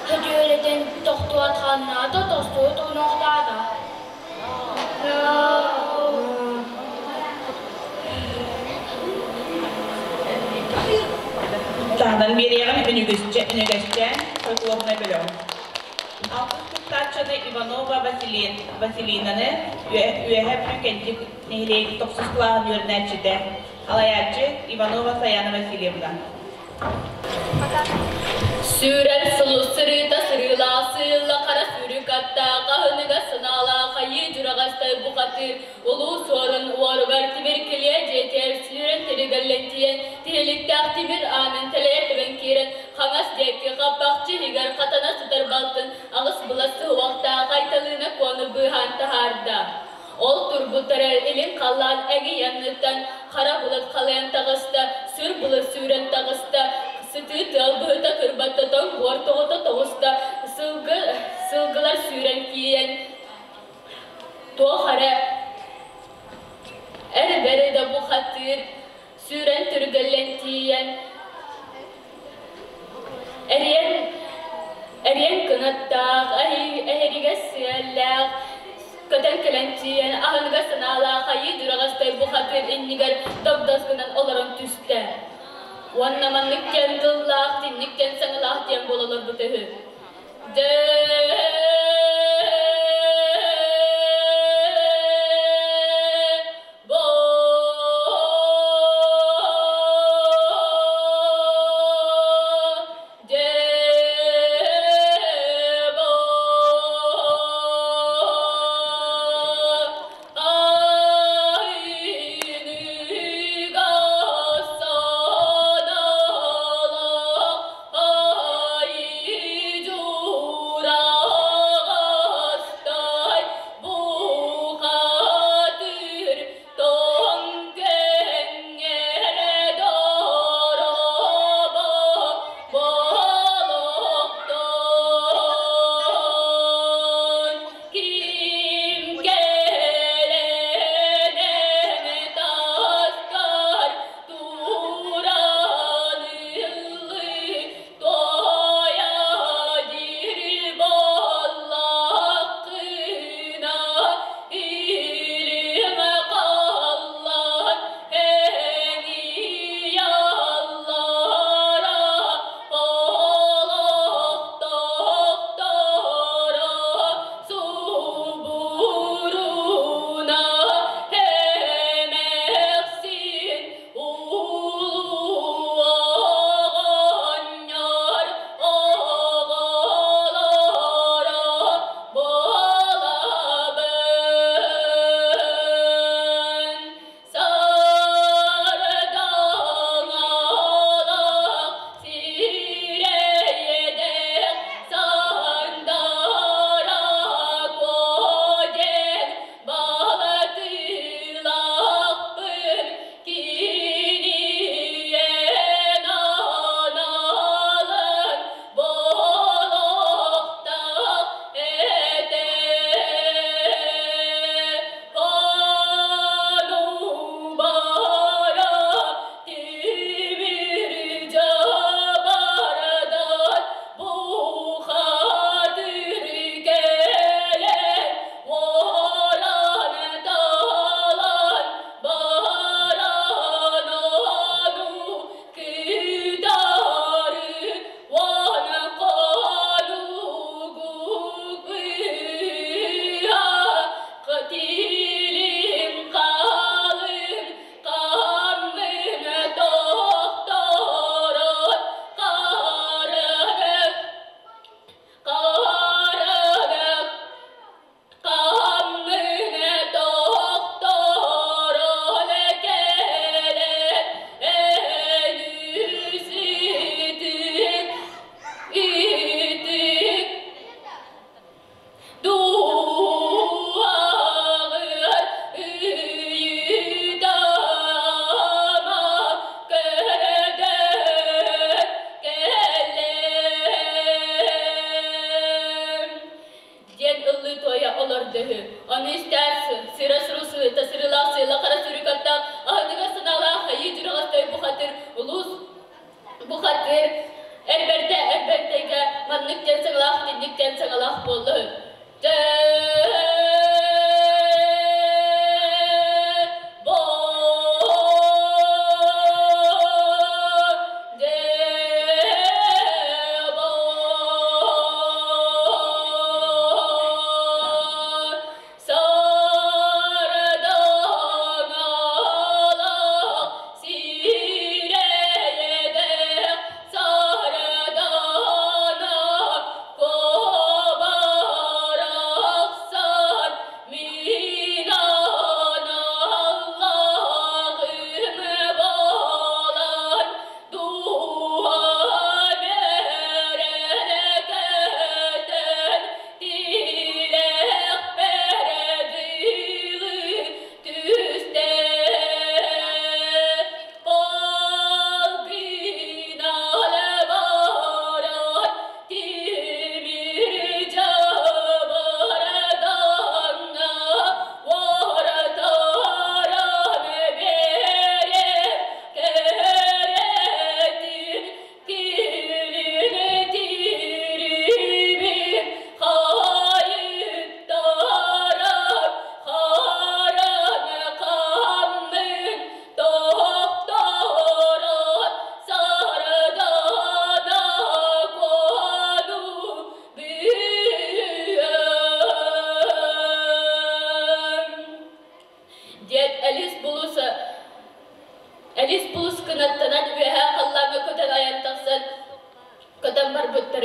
хөтүөлэтэн тохтуот ханнаата, тостуот онохтаата. Биэриэҕин Үнүгэсчээн фольклорнай бөлөҕүн. Алтыс кыттааччыны Иванова Василинаны Үөһээ Бүлүү Кэнтик нэһилиэгин тохсус кылааһын үөрэнээччитэ, салайааччы Иванова Саяна Васильевна. Сүүрэр сулус сырыыта сырыылаах сыылла хара сүүрүк аттаах аһыныгас санаалаах айыы дьураҕастай бухатыыр улуу суорун уоругар тимир килиэ дьиэтигэр сүүрэн тиригэллэнтийэн тиһиликтээх тимир аанын тэлэйэ тэбэн киирэн хаҥас диэки хаппахчы иһигэр хатана сытар балтын аҕыс былас суһуохтаах Айталыына Куону быыһаан таһаарда. Ол турбуттара илин халлаан эгий анныттан хара былыт халыйан таҕыста, сүр былыт сүүрэн таҕыста, сытыы тыал быһыта кырбатта тоҥ буор тоҕута тоҕуста, сылгы, сылгылар сүүрэн киирэн туох эрэ эр-бэри да бухатыыр сүүрэн түргэллэн тиийэн эриэн эриэн кынаттаах, эһиригэс сиэллээх, көтөн кэлэн тиийэн аһыныгас санаалаах айыы дьураҕастай бухатыыр иннигэр догдос гынан олорон түстэ. Уонна маннык диэн тыллаах, тинник диэн саҥалаах диэн буола олорбут үһү. Дьэ Бухатыр тоҥ кэҥҥэрэ дорообо болохтон ким кэлэн таскар туран ыллыы туойа диир буоллаххына илим халлан эҥийаллара олохтохторо субуруна эмэхсин Улуу оҕонньор оҕолоро буолабын. Сардаҥалаах сирэйдээх сандара куо диэн балатыылаахпын Киниэн аналын болохтоох этэ. Ону бара тимир дьабардан бухатыр кэлэн уоран талан баран ону кытары уон хонугу быһа тилим халын хаммын тохторон хараны хараны Хаммыны тохторон кэлэн өлүсүтүк үтүк дууһаҕар ыйытама көрдөөн кэллэм диэн ыллыы-туойа олордо үһү. Ону истээт, сыра сыру сыыта сырыылаах сыыла хара сүрүк аттаах, аһыныгас санаалаах айыы дьураҕастай бухатыр улуус бухатыр эрбэрдэ эрбэрдэйгэ маннык диэн саҥалаах итинник диэн саҥалаах буолла үһү. Дьэ бо дьэ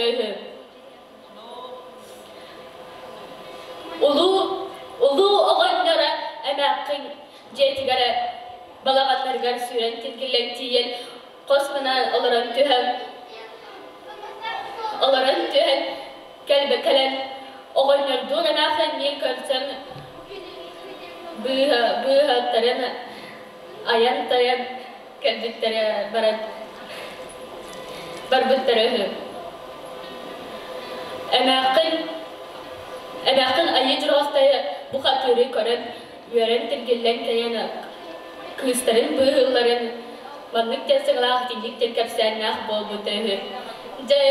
олорбуттара үһү. Улуу улуу оҕонньоро эмээххин дьиэтигэр балаҕаннарыгар сүүрэн тиргиллэн тиийэн хос гынан олорон түһэн олорон түһэн кэлбэ кэлэн оҕонньордуун эмээххинниин көрсөн быыһа быыһаттарын айан-тайан кэлбиттэрэ баран барбыттара үһү. Эмээххин эмээххин айыы дьуруостайы бухатыыры көрөн үөрэн тиргиллэн кэлэн кыыстарын быыһыылларын маннык диэн сыҥалаах итинник диэн кэпсээннээх буолбута үһү. Дьэ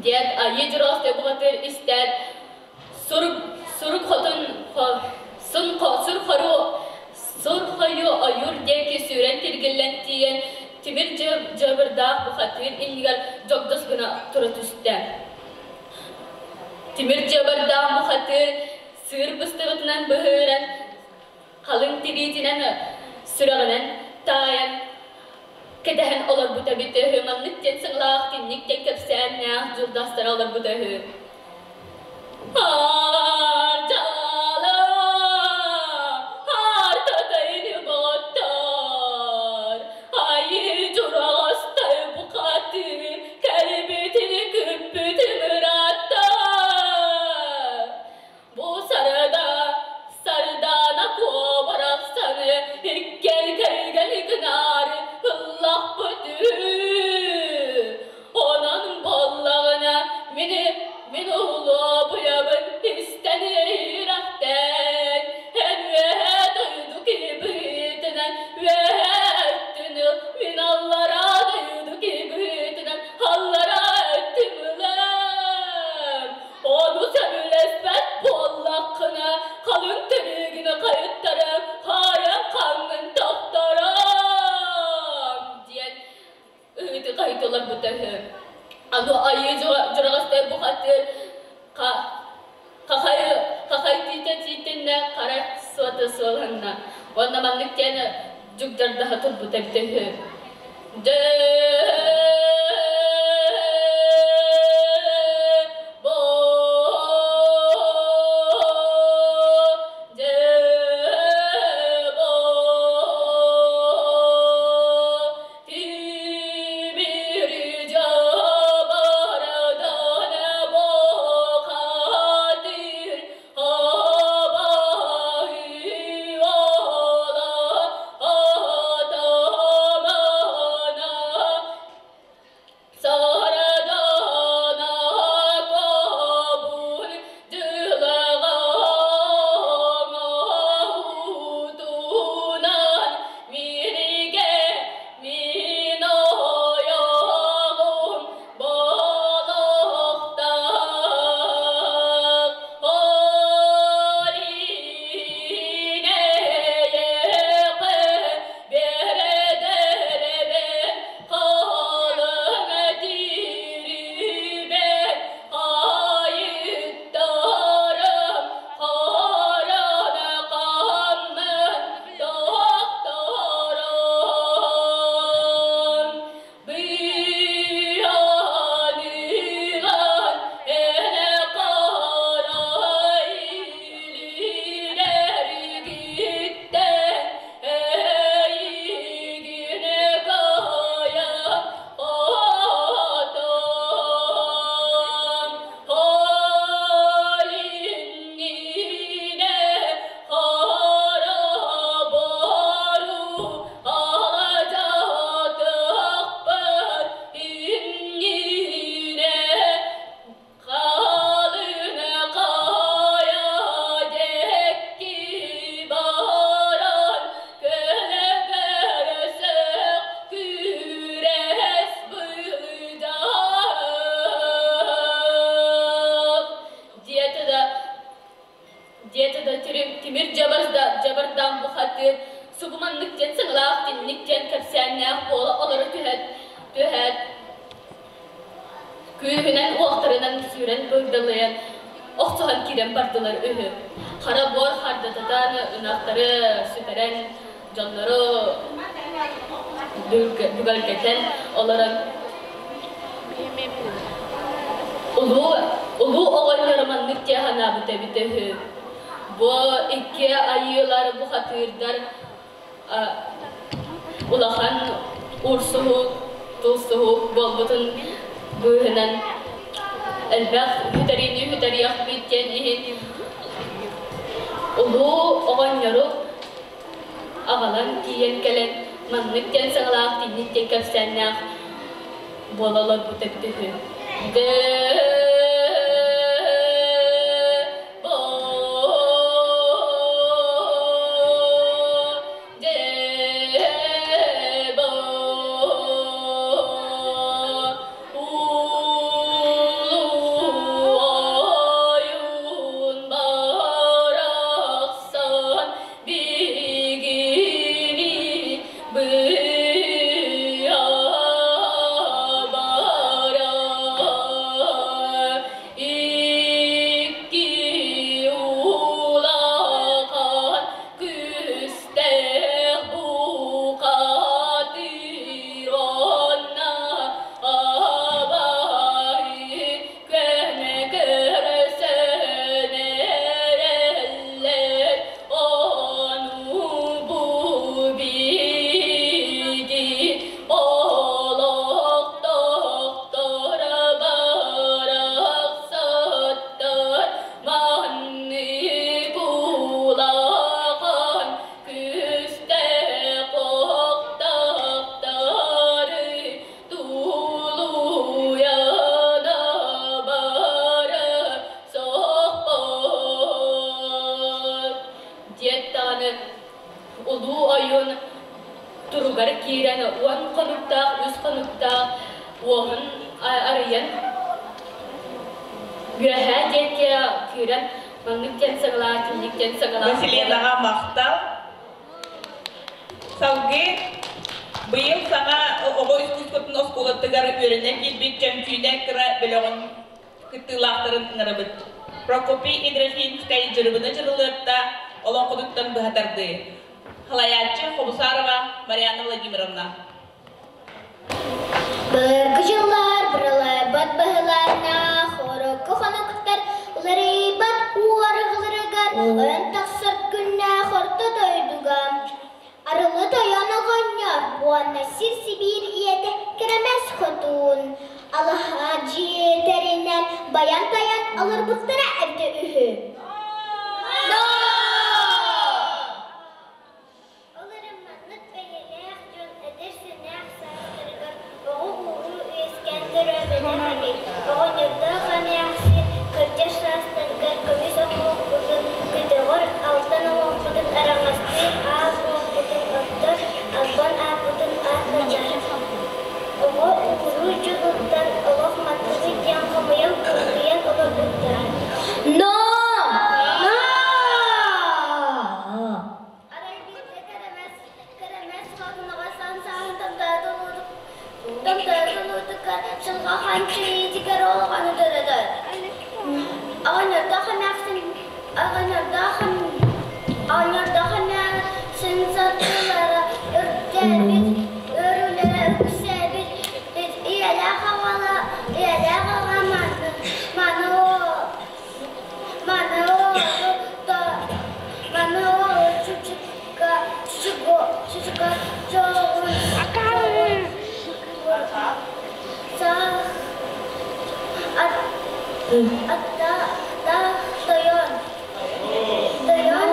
Диэт айыы дьуруостай бухатыыр истээт сурук сурук хотун сур хору сур хойу ойуур диэки сүүрэн тиргиллэн тиийэн тимир дьабырдаах бухатыыр иннигэр дьогдос гына тура түстэ. Тимир дьабырдаах бухатыыр сыыр быстыбытынан быһыыран халыҥ тириитинэн сүрэҕинэн таайан кэтэһэн олорбута эбитэ үһү маннык диэн сыҥалаах тинник диэн кэпсээннээх дьулдастара олорбута үһү. Аар-дьаала, аар-татайны боттор, айыы дьураҕастай бухатыыр, кэлбитин күппүтүн ыраатта. Бу сарада сардаана куобарахсаны иккэл кэргэн гынаары ыллахпыт Онон буоллаҕына мини мин улуобуйабын истэн ирэхтэн эн үөһээ дойду киһи быһыытынан үөһээ өттүн ыл мин аллараа дойду киһи быһыытынан аллараа өттүм ылам Ону сөбүлэспэт буоллаххына, халыҥ төрүүгүнэ хайыттарым, хаайан хаҥҥын тохтором диэн ыһыты хаһытыларбыта үһү. Аны айыы дьураҕастай бухатыыр хахай хахай тиитэ тиитиннэ хара суота суоланна. Уонна маннык диэн дьугдардаһа турбута эбитэ үһү. Дьэ бухатыыр субу маннык диэн сыҥалаах тинник диэн кэпсээннээх буола олоро түһэт түһээт күүһүнэн уохтарынан сүүрэн быгдалыйан охсуһан киирэн бардылар үһү. Хара буор хардататан ынахтары сүтэрэн дьоннору бүгэлгэтэн олорон улуу улуу оҕонньоро маннык дии санаабыт эбитэ үһү. Бу икки айыылар бухатыырдар улахан урсуһук, тулсуһук буолбутун быыһынан элбэх үтэриини үтэриэхпит диэн иһин улуу оҕонньору аҕалан тиийэн кэлэн маннык диэн саҥалаах тинник диэн кэпсээннээх буола олорбут эбит үһү. Икки улахан күстээх бухатыр онно абай көнө көрсөн эрэллэр ону бу биги олохтоохтор барахсаттар маннык улахан күстээх охтохтору тулуйана бара сохпот диэт даҕаны улуу ойуун туругар киирэн уон хонуктаах, үс хонуктаах уоһун арыйан үөһээ диэки киирэн маннык диэн саҥалаах, тинник диэн саҥалаах Василинаҕа махтал. Салгыы быйыл саҥа оҕо искусствотын оскуолатыгар үөрэнэ киирбит Чөмчүүнэ кыра бөлөҕүн кыттыылаахтарын ыҥырабыт. Прокопий Ядрофинскай Дьырыбына Дьырылыатта олоҥхотуттан быһа тардыы. Халайааччы Хобусарова Марианна Владимировна. Былыргы дьыллар быралайбат быһылааннаах орокку хонуктар уларыйбат уорҕаларыгар ойон тахсар күннээх орто дойдуга Арылы тойон оҕонньор уонна сир-сибиир ийэтэ Кэрэмэс Хотуун алаһа дьиэтэринэн байан-тайан олорбуттара эбитэ үһү. Ол эрэн маннык бэйэлээх дьон эдэр-сэнээх саастарыгар оҕо-уруу үөскээн төрөөбөтөх эбит. Оҕонньордоох эмээхсин кырдьар саастарыгар көмүс оҥоһукпутун көтөҕөр, алтан оҥоһукпутун араҥастыыр, аал уоппутун оттор, албан ааппытын ааттатар. Оҕо-уруу дьонуттан олох маттыбыт диэн хомойон кылгыйан олорбуттара. Но! Но! Арай биирдэ кэрэмэс, кэрэмэс хотунаҕа сан сааһын томтоотулуутука сылга ханчыйытыгар олоҕону төрөтөр. Оҕонньордоох эмээхсин оҕонньордоох оҕонньордоох эмээхсин сатыылара үрдээбит, өрүүлэрэ үксээбит, ийэлээх аҕала ийэлээх аҕа маны маны маны чучука чоҕун саах аттаах тойон тойон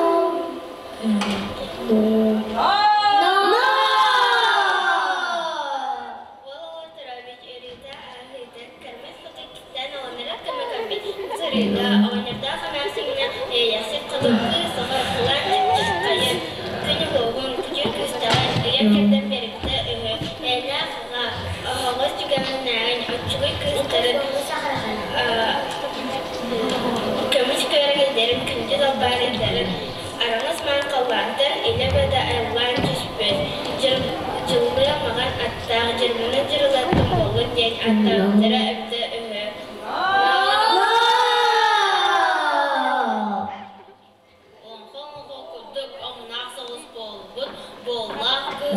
Көмүс күөрэгиллэрин күндү далбаарыйдарын араҥас маан халлаантан илэ бада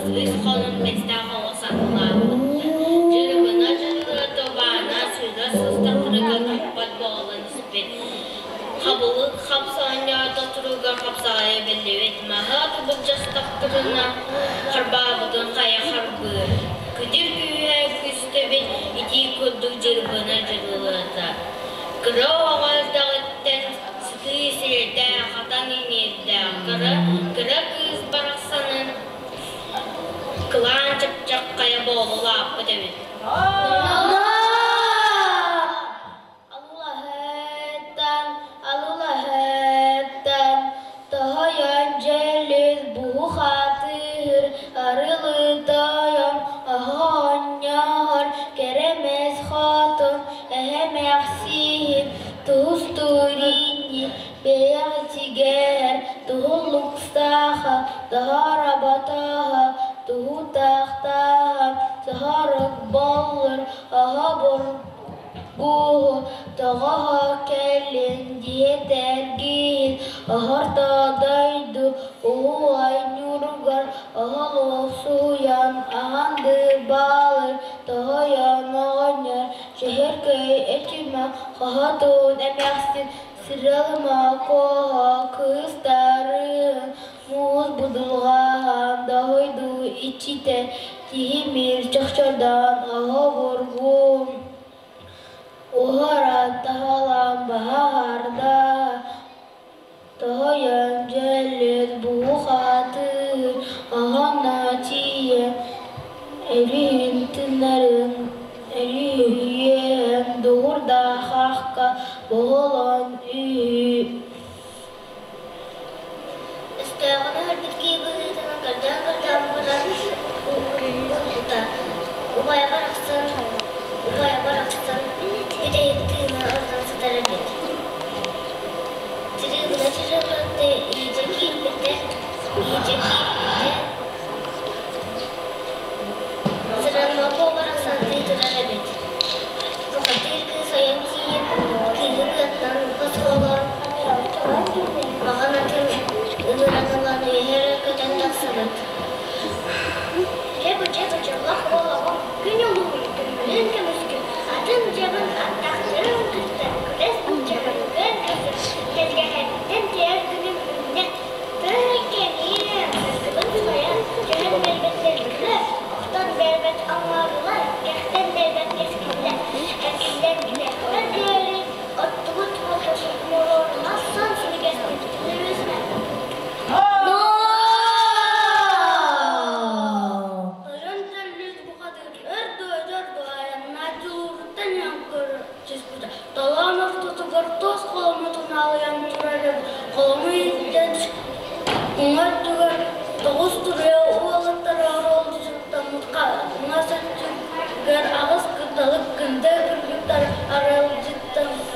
кыыс үс хонун бэстээх оҕо саҥалаабыттар. Дьырыбына Дьырылыата убаана сыыра сыстахтарыгар туппат буолан испит. Хабылык хапсаанньаата туруга хапсаҕайа биллибит, маһы аты былдьастахтарына харбаабытын хайа харбыыр. Күтүр күүһэ күстэбит итии курдук дьырбына дьырылыата. Кыра оҕо эрдэҕиттэн сытыы сирэйдээх, хатан иҥиирдээх, кыра, кыра кыыс барахсанын кылаан чыпчаххайа буола улааппыт эбит. Аллаһыттан, аллаһыттан, тоһойон дьөлүс буһу-хатыыр, арылы тойон, оһонньоһор, кэрэмэс хотун, эһэмэхсиһин, туһустууринньи, бэйэҕитигэр туһулуксаха, тоһоро-ботоһо, туһутахтаһа, соһорук боллур, оһобур Гууһу тоҕоһо кэлин диэтэргиин оһорто дойду уһуай ньууругар оһолоохсуйан аһан дыбаалыр тоһойон оҕонньор чөһөркөй өтүмэ хоһотун эмээхсин сыралыма куоһа кыыстарын муус будулҕаһан доһуйду иччитэ тиһимир чохчордоон оһобургун Уһаран таһалаан баһаарда, тоһуйан дьөллүт буһу-хатыы, аһана тиийэн өрүһүн тыннарын өрүһүйэн дугурдаахахка буолан үһү. Өстөөҕүн өһөрбүт киһи быһыытынан көрдөөн-көрдөөн баран булбута. Убайа барахсан, убайа барахсан бүтэһик тыына ордон сытар эбит. Чырыыбына чырыылатты иһдьэ киирбитэ, иһдьэ киирбитэ. Сыранма буо барахсан тыы турар эбит. Бухатыыр кыыс ойон тиийэн, кыыһы быаттан босхолоон, маҕан атын ыҥыран ылан үөһэ эрэ көтөн тахсыбыт. Дьэ-бу-дьэ бочоллох буолаҕым, күн улуһун көмүлүн көмүскү, атын дьабын аттахтарын кытта күрэс былдьаһан күөн көрсөр, тэлгэһэбиттэн тэйэр күнүм үүннэ. Тыый кэниэм, сырдыбын сылайан, түһэн биэрбэттэр охтон биэрбэт оҥоорулар, кэхтэн биэрбэт кэскиллэр, эргиллэн билэхпэр диэри оттубут моруотума сон силигэстик түнүрүсмэ. Тойон Төллүс бухатыыр өр дуойдар дуһайаннаа дьулууруттан иһэн көрө түспүтэ. Толоон ортотугар туос холомотун аалыйан турар эбит. Холомо иһиттэн уҥа өттүгэр тоҕус туруйа уолаттара оруолдьуттаммыт хаҥас өттүгэр аҕыс кырдалык кындыы кыргыттар аралдьыттаммыт.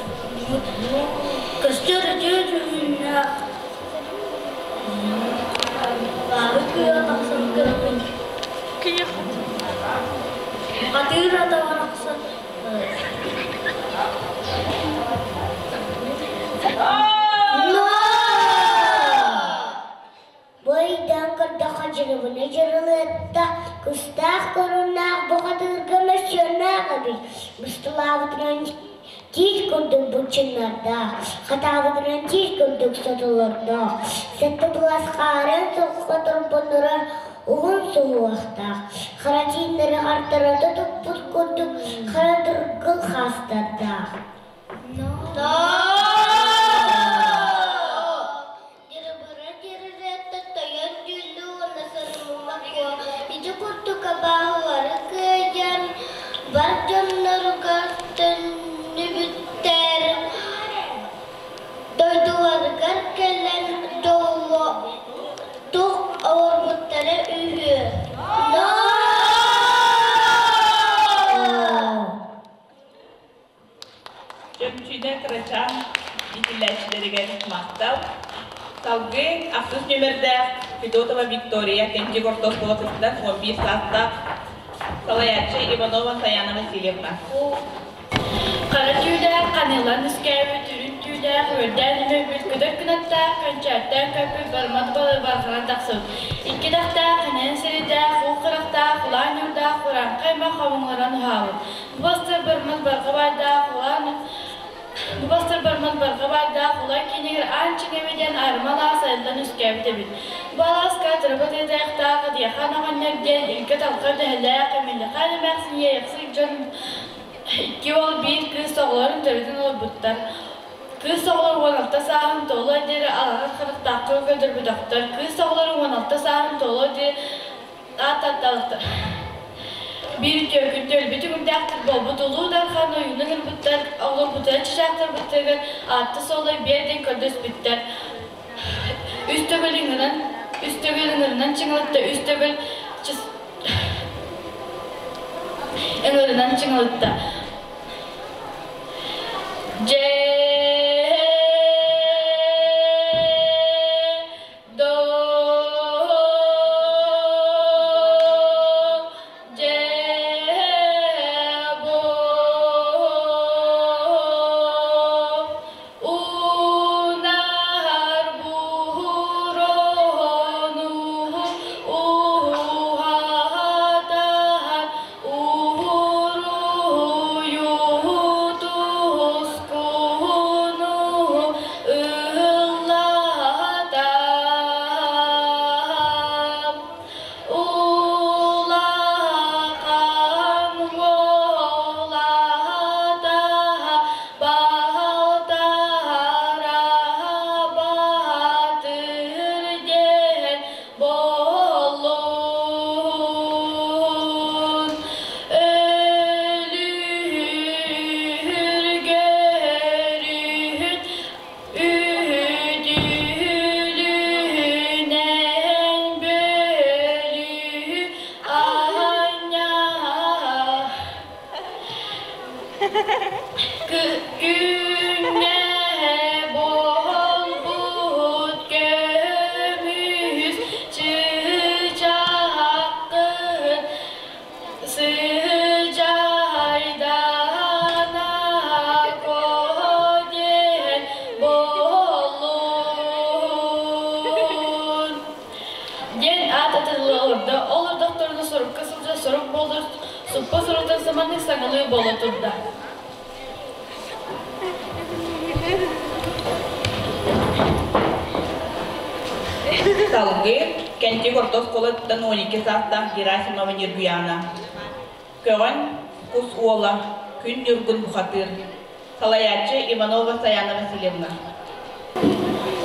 Көстөр үтүө дьүһүннээх Баары кыыһа тахсан көрбүт. Хатыыр атаҕар охсон Бу ыйдаан көрдөххө дьырыбына дьырылыатта, кустаах көрүҥнээх бухатыырга мөссүөннээх эбит. Быстылаабытынан тиит курдук быччыннардаах, хатаабытынан тиит курдук сотолордоох, сэттэ былас хаарын соххо торбоннорор уһун суһуохтаах, хара тииннэри хартарата туппут курдук хара дыргыл хаастардаах. Дьырыбыра дьырырыатта тойон дьүүллүү уонна соруммат куо ити курдук абааһылары кыайан бар дьонноругар төннүбүттэр дойдуларыгар кэлэн дьоллоохтук олорбуттара үһү. Чөмчүүнэ кырачаан иитиллээччилэригэр махтал. Салгыы ахсыс нүөмэрдээх Федотова Виктория Кэнчик орто оскуолатыттан 11 саастаах салайааччы Иванова Саяна Васильевна. Хара түүлээх ханыылан үскээбит үрүн түү түүлээх, үөрдээн үмүрбүт, көтөр кынаттаах, көнчөөртөөн көппүт, бармат балы барҕаран тахсыбыт. Икки атахтаах, инэн сирэйдээх, уу харахтаах, улаан ньуурдаах, урааҥхай аймах хомуҥнаран уһаабыт. Бу бастар бармат барҕа баайдаах, улаан Бу бастар бармат барҕа баайдаах Улай киинигэр Аан Чиҥэбэ диэн аарыма алаас айыллан үөскээбит эбит. Бу алааска Тырыбыт ыйытайахтаах Адыйахаан оҕонньор диэн илгэ-талга дэһэлээх, Эмилихаан эмээхсин иэйэхсик дьон икки уол, биир кыыс оҕолорун төрөтөн олорбуттар. Кыыс оҕолор 16 сааһын туолуо диэри алаҕар харахтаахха көрдөрбөтөхтөр. Кыыс оҕолор 16 сааһын туолуо диэри ааттатталахтар. Биир үтүө күн өлбүт үгүрдээхтик буолбут Улуу Дархан ойууну ыҥырбыттар, оҕолорбутугар чычаахтарбытыгар аатта-суола биэр диэн көрдөспүттэр. Үс төгүл ыҥыран, үс төгүл ыҥырынан чыҥылытта, үс төгүл ыҥырынан чыҥылытта. Дьэ Улахан уолата балтара баатыр диэн буоллун. Өлүһүргөрүһүн Үтүлүнэн бөлүү аанньаһа Күҥҥэ буолбут көмүс чыычааххын Сыдьаайдана диэн буоллун диэн аат атылла олордо. Ол ордохторуна сорукка сылдьар сорук буолар суппа суруктан саманнык саҥалыы буола турда. Салгыы Кэнтик орто оскуолатыттан 12 саастаах Герасимова Ньургуйаана. Көҕөн Кус уола Күн Ньургун Бухатыыр. Салайааччы Иванова Саяна Васильевна.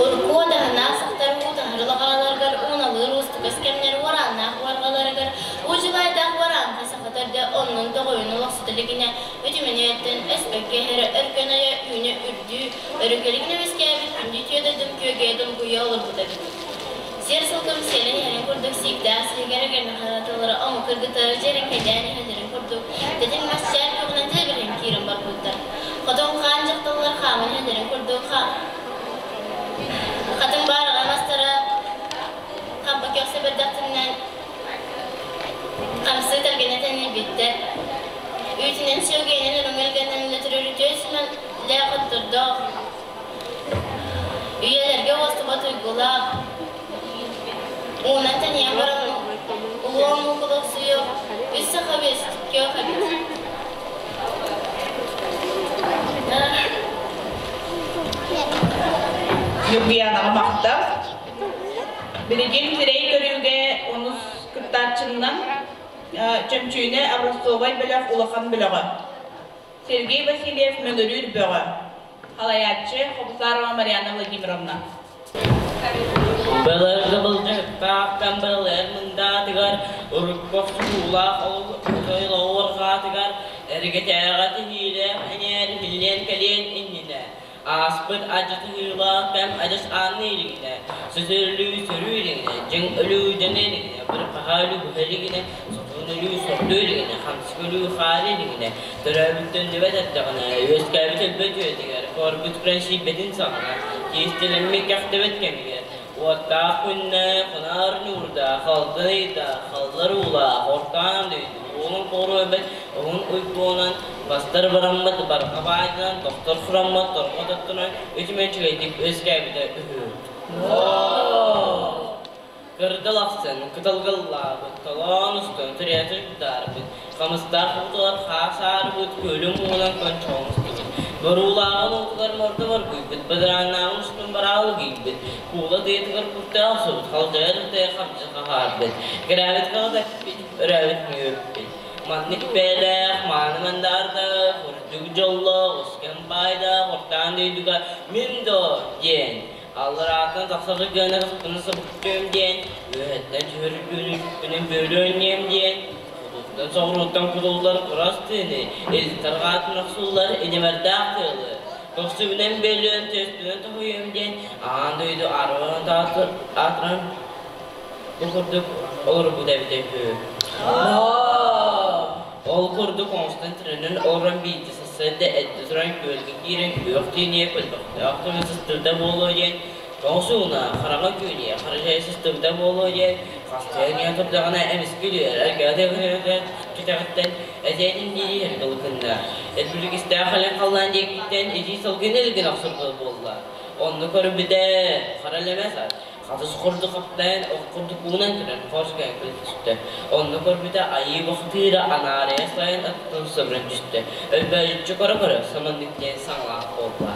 Урукку уодаһыннаах сахтар уу таһар лаҕааларыгар ууналыыр уустугас кэмнэр уорааннаах уорҕаларыгар уу дьулайдаах уораанха саха төрдө оннун тоҕойун олохсута илигинэ үтүмэни өттөн өспөккө иһэрэ өркөн өйө үүнэ үрдүү өрүкэлигинэ үөскээбит күндү үтүө дойдум күөгэйэ долгуйа олорбута эбит. Сиэр сылгым сиэлэн иһэрин курдук сииктээх сиһигэр кэрнэхараталара омук кыргыттара дьиэрэҥкэйдээн иһэллэрин курдук тэтим мас чээн көҕүнэн тэлибирээн киирэн барбыттар. Хотун хаан дьахталлар хааман иһэллэрин курдук хатыҥ баараҕай мастара хампа көхсө бэрдэхтэринэн хамсыы тэлгэнэ тэнийбиттэр. Үүтүнэн сүөгэйинэн өрөҥөлгөнөн үлэтирэр үтүө сүмэлээх оттордоох, үйэлэргэ уостубат уйгулаах, уунан тэнийэн баран улуу омук олохсуйуох үс саха үөскүөх эбит. Ньургуйаанаҕа махтал. Билигин сирэй көрүүгэ онус кыттааччыннан Чөмчүүнэ образцовай бөлөх улахан бөлөҕө. Сергей Васильев Мөҥүрүүр бөҕө. Халайааччы Хобусарова Марианна Владимировна. Былыргы былдьаһыктаахтан былыр мындаатыгар, урукку охсуһуулаах оҕуорҕаатыгар, эргэтээҕи тиһиилээх эҥээр иһиллиэн кэлиэн иннинэ, ааспыт адьатыһыылаах кэм адьас аанныы илигинэ, сөтөллүү сөрүү илигинэ, дьиҥ өлүү дьэҥэ илигинэ, бырхаһа өлүү быһа илигинэ, сотуун өлүү сордуу илигинэ, хамсык өлүү хаары илигинэ, төрөөбүттэн түбэт эрдэҕинэ, үөскээбит өлбөт үйэтигэр, корбут киирбэтин саҕана, киистэлэммит кэхтибэт кэмигэр, уоттаах күннэ хоноор ньуурдаах, алтан ыйдаах, халлар уулаах, ортоон дойду, уолун хоруо эбэт, Уһун уйгуонан, бастар бараммыт барҕа баайданан, тохтор сураммыт торҕо тоттонон үтүмэн үчүгэйдик үөскээбитэ үһү. Кырдал ахсын кыталгыллаабыт, толоон устун түрээти тутаарбыт, хамыстаах уутугар хаас аарбыт, күөлүм уунан кончоҕун устубут, боруулааҕын уутугар морду моргуйбут, бадарааннааҕын устун бараалы кийбит, куула тыатыгар куртаах охсубут, халдьайар тыа хабдьы хаһаарбыт, кэрээбит хаҕытаппит, өрөөбүт мүөппүт. Маннык бэйэлээх, мааны мандаардаах, үрдүк дьоллоох, ускэн баайдаах ортаан дойдуга мин доо диэн Алларааттан тахсар гына кыспыны сабыттыам диэн, үөһэттэн түһэрүнүн бөөлүөн диэн, хотуттан соҕурууттан кутуллар курас тыыны, илтарҕаатын охсуллар идэмэрдээх тыалы, көхсүбүнэн бөөлүөн төстүнэн тоһуйуом диэн, аан дойду арыгын аатыран бу курдук олорбут эбитэ үһү. Ол курдук оҥостон тирэнэн олорон биирдэ сарсыарда эрдэ туран күөлгэ киирэн күөх тииниэ көлбөхтөөх тумус сыстыбыта буолуо диэн, тоҥус ууна хараҥа күөнүйэ хара чай сыстыбыта буолуо диэн, хастыйан иһэн турдаҕына эмискэ үөрэр кэтэҕиттэн этиэтин дии иһэр гынна. Элбилигистээх халыҥ халлаан диэкиттэн итии сылгыны илгин охсорго буолла. Онно көрбүтэ хара лэмэс Хатыс курдук хаптайан, ох курдук уунан туран хоос кэлэн түстэ. Онно көрбүтэ айыы бухатыыра анаарыйа сайын аттын сыбыран түстэ. Өлбөөдүччү көрө-көрө саманнык диэн саҥалаах буолла.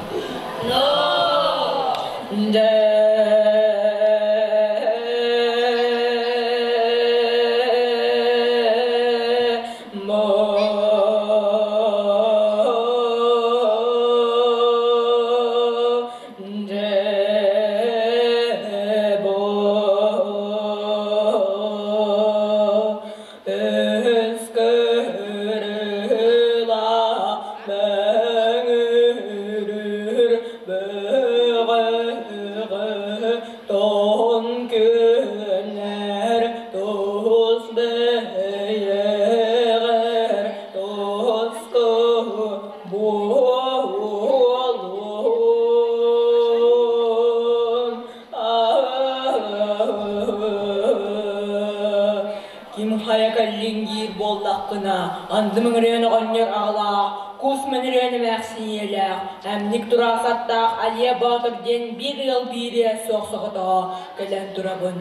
Ким хайа кэллиҥ диир буоллаххына, анды мөҥүрүөн оҕонньор аҕалаах, кус мөҥүрүөн эмээхсин ийэлээх, эмник тураасаттаах Алия Боотур диэн биир ыал биириэ суох соҕотоҕо кэлэн турабын.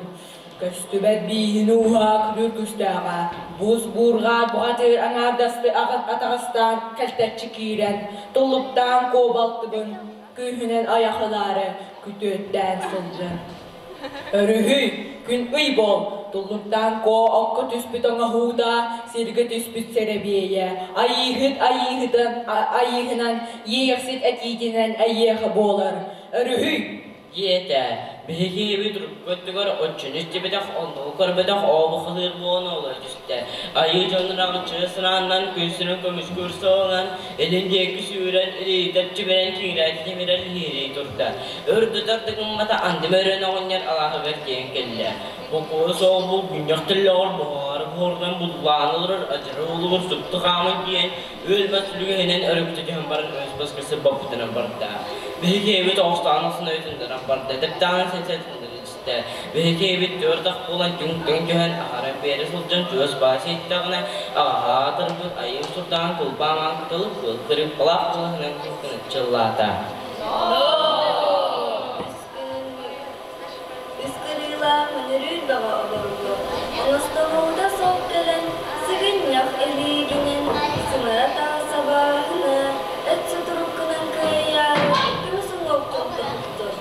Көстүбэт бииһин ууһа күлүр күстээҕэ, бус буурҕаат бухатыыр аҥаардасты атаҕастаан кэлтэччи киирэн, туллуктаан куобалтыбын, күүһүнэн айах ылаары күтүөттээн сылдьан. Өрүһүй, күн ый буол, туллуктаан куо окко түспүт оҥоһуута, сиргэ түспүт сэрэбиэйэ, айыыһыт айыыһытын айыыһынан, иэйэхсит этиитинэн эйиэхэ буолар. Өрүһүй, Диэтэ, биһиги эбит урукку өттүгэр оччону истибэтэх, оннугу көрбөтөх ообу халыыр буолан олоро түстэ. Айыы дьонун аҕыччы сырааннан күн сирин көмүскүүр суолунан илин диэки сүүрэн, илиитэ тимирэн киҥирээти тимирэн иһиирии турда. Өр да гыммата анды мөрөн оҕонньор алааһыгар тиийэн кэллэ. Бокуо суол булгунньах тэллэҕэр буһаары буһурдан буллаан олорор адьара уолугар супту хааман тиийэн Үөл-бас сүлүгэһинэн өрүкүтэ түһэн баран өс-бас кырсыр боппутунан барда. Биһиги эбит оҕустаҕын ахсын өйүтүннэрэн барда, тэптэҕин сэнсэтиннэрэн истэ. Биһиги эбит түөрт ах буолан түҥ-түҥ түһэн аһара биэрэ сылдьан чугас баас иһиттэҕинэ, аҕаһаатырбыт айыы сурдаҕын кулбаамаан кытылык кыыл кырыыппалаах кылаһынан кыныччыллаата. Үс кырыылаах үнүрүүр бөҕө обургу, оҥостонуута сол кэлэн, сыгынньах илиигинэн, сымара таас абааһыны, өт сутуруккунан кыайаары, көмүс уҥуоххун тоһуттун.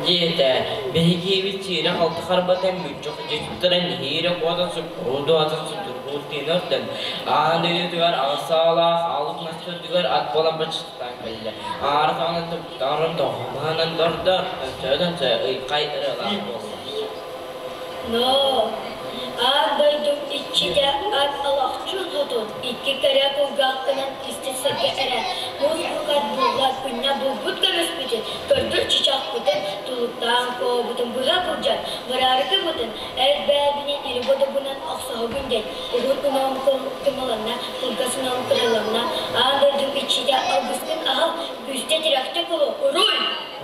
Диэтэ, биһигибит сиирэ-халты харбатан мүччү дьиттэрэн нэһиилэ куотан суккуруу дуоһатын судургуур тыына өртөн, аан дойдутугар аҕыс саалаах аалык мас төрдүгэр ат буолан баччыттаан кэллэ. Аара саҕана туптаҕарын тоһумаһынан дордор, төнсө-төнсө ыйхай ырыалаах буолла. Но аан дойду иччитэ ат алахчын хотун икки кэрэ кулгаахтанан исти сиргэ эрэ муус букат булла күннэ булбут көмүспүтүн көрдүр чычахпытын тулуктаан кообутун быһа былдьан бараары гыммытын эр бэйэбинэн или бодобунан охсоһобун диэн уһун уноом кымыланна кылгас уноом кырыланна аан дойду иччитэ алгыскын аһал күүстэ тирэхтэ кулу уруй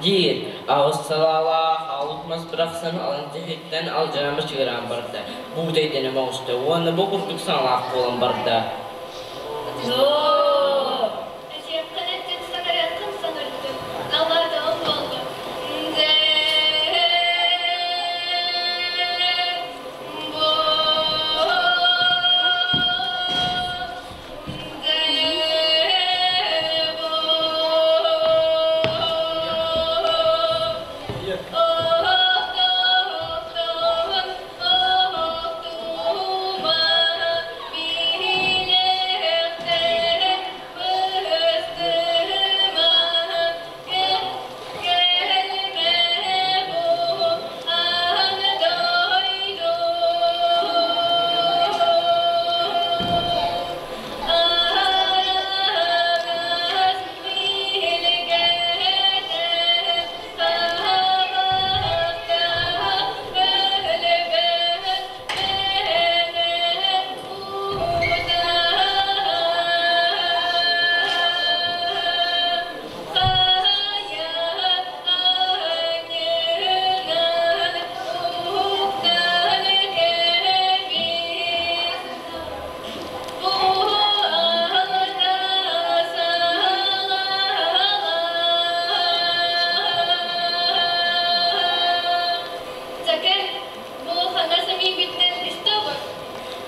Диир, аҕыс салаалаах аалык мас бырахсан алын тиһиттэн алдьанан бачыгыраан барда, буута өйдөнө оҕуста уонна бу курдук саҥалаах буолан барда. Но Этиэххин эттин, саҥарыаххын саҥардын, аллаатаҕым буоллун.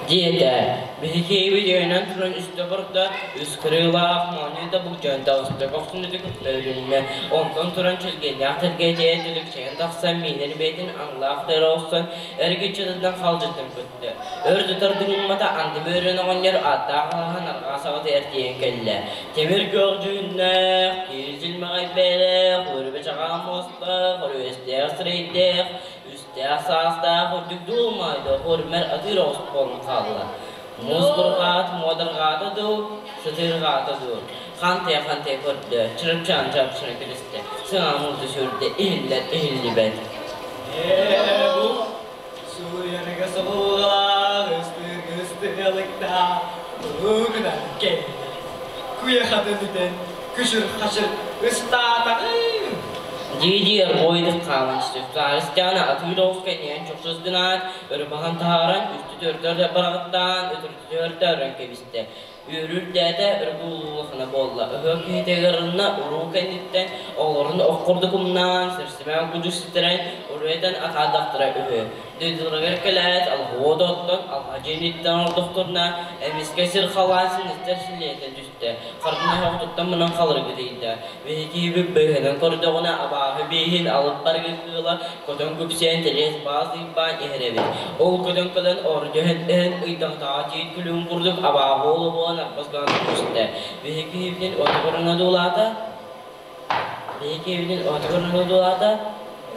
Диэтэ, биһиги өйөнөн туран үстэ барда, үс кырыылаах моонньу да былдьаан таҕыста, көхсүнүтэ көттөрүлүннэ. Онтон туран чэлгиэннээх тэлгэһэтигэр түлүкчэйэн тахсан миинэр бэйэтин аҥлаах тыра охсон эргиччи халдьыттан көттө. Өр тутардыгыммата анды бөөрөн оҕонньор ааттаах алаһан арҕаа саҕата эрдийэн кэллэ. Тимир көөх дьүһүннээх, киил дьилмэҕэй бэйэлээх, өрүбэ чаҕаан муостаах, өрүөстээх сирэйдээх, үстээх саастаах үрдүк дуолмайда хормер атыыр оҕус буолан хаалла. Муус бурҕаат муодарҕаата дуу, сытыырҕаата дуу, хантайа-хантайа көрдө, чырапчаан чарапчана киристэ, сыҥааммыты сүрдэ, иһиллэр иһиллибэт. Ээ, бу суруйарга собуолаах ыстык-ыстыалыктаах угунан кэллэ. Куйахатын үтэн күшүр-хашыр ыстаатаҕын. Дии-дии арбойдук хаалан Сарыстаана атыыр оҕус кэнниэн чохсус гынаат, өрө баһан таһааран, үстү-төрдөр бараҕыттаан, өтөртү-төрдө өрөн кэбистэ. Үөрүүрдээтэ ыргууллахына буолла. Ыһыах киһитэ ыарынна, уруу кэнниттэн оҕолорун ох курдук умнаан, сэрсимээн кудьу ситэрэн, уруйдан атаардахтара үһү. Дойдуларыгар кэлээт, алҕуо да оттон, алҕа дьиэниттэн ордохторуна, эмискэ сир халаан синистэр силиэтэ түстэ. Хардын оһоҕутуттан мунан халыргы тиийдэ. Биһиги быыһынан көрдөҕүнэ, абааһы бииһин алып баргы кыыла көтөн күпсээн тэлиэс баас ыйбаан иһэр эбит. Ол көтөн кэлэн ордьоһон иһэн ыйдаҥтаҕа тиит күлүгүн курдук абааһы уола буолан арбас гынан түстэ. Биһиги киһибитин отугурuna дуулаата, биһиги киһибитин отугурuna дуулаата,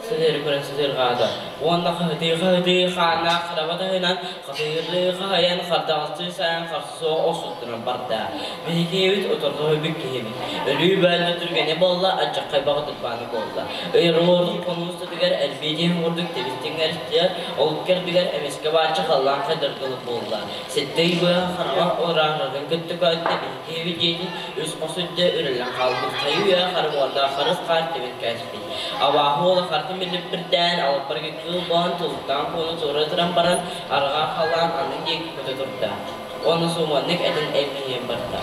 сытыары көрөн сытыырҕаата. Уонна хаһытыы-хаһытыы хааннаах хараба таһынан хатыырыы хаһайан хардаҕастыы сайан харса суох охсуттаран барда. Биһиги киһибит утарсыһыйбыт киһибит. Өлүү бөөллө түргэнэ буолла, алдьархай баҕатырбааны буолла. Ыйыруорун хонуу устатыгар элбии диэн курдук тибис тиҥэрстиэр, ол кэрдигэр эмискэ бааччы халлаан хайдаргылы буолла. Сэттэ ый быһа хараҕа ораарарын кытта көттө биһиги киһибит дьиэтин үс хос үрдэ үрэллэн хаалбыт хайы-үйэ харыбыардаах харыс хаар тибин кээспит. Абааһы уола хартын биллиппирдээн, алыппарга кыыл буолан тулуктаан куону туора туран баран, арҕаа халлаан анын диэки көтө турда. Уонна сууманнык этин эймэһийэн барда.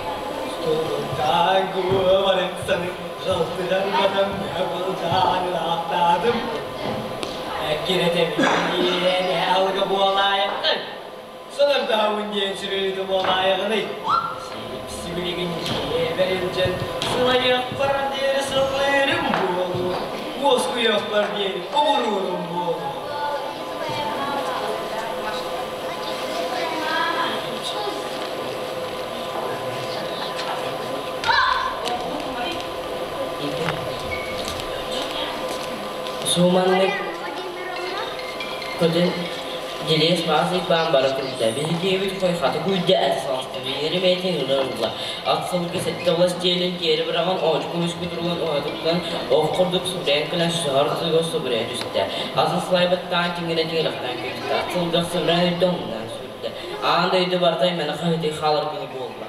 Тулуктаан куобарын саны жалтыгар батам былдьаан Эккирэтэбин алга буолаайаххын. Сылырдаабын диэн сүрүнүтү буолаайаҕыный. Сип-сибилигин дьиэбэр илдьэн сылайыахпар диэри сыллыырым буолуо. Уоскуйуохпар охтуохпар диэри убуруурум буолуо. Сууманнык көтөн Дьилиэс маас ыйбаан бара турда. Биһиги хой хаты күйдэ аты саласта. Биһири бэйэтин ылар ылла. Ат сылгы сэттэ улас дьиэлин тиэри быраҕан оочку үскү туругун уһатыттан ох курдук субурээн кэлэн сыһар сыга субурээн түстэ. Атын сылайбыттаан тиҥирэ тиҥирэхтээн көстө. Ат сылгы сыбыраан үрдэ омуннаан сүүрдэ. Аан дойду барыта имэни хаһыытыы хаалар гына буолла.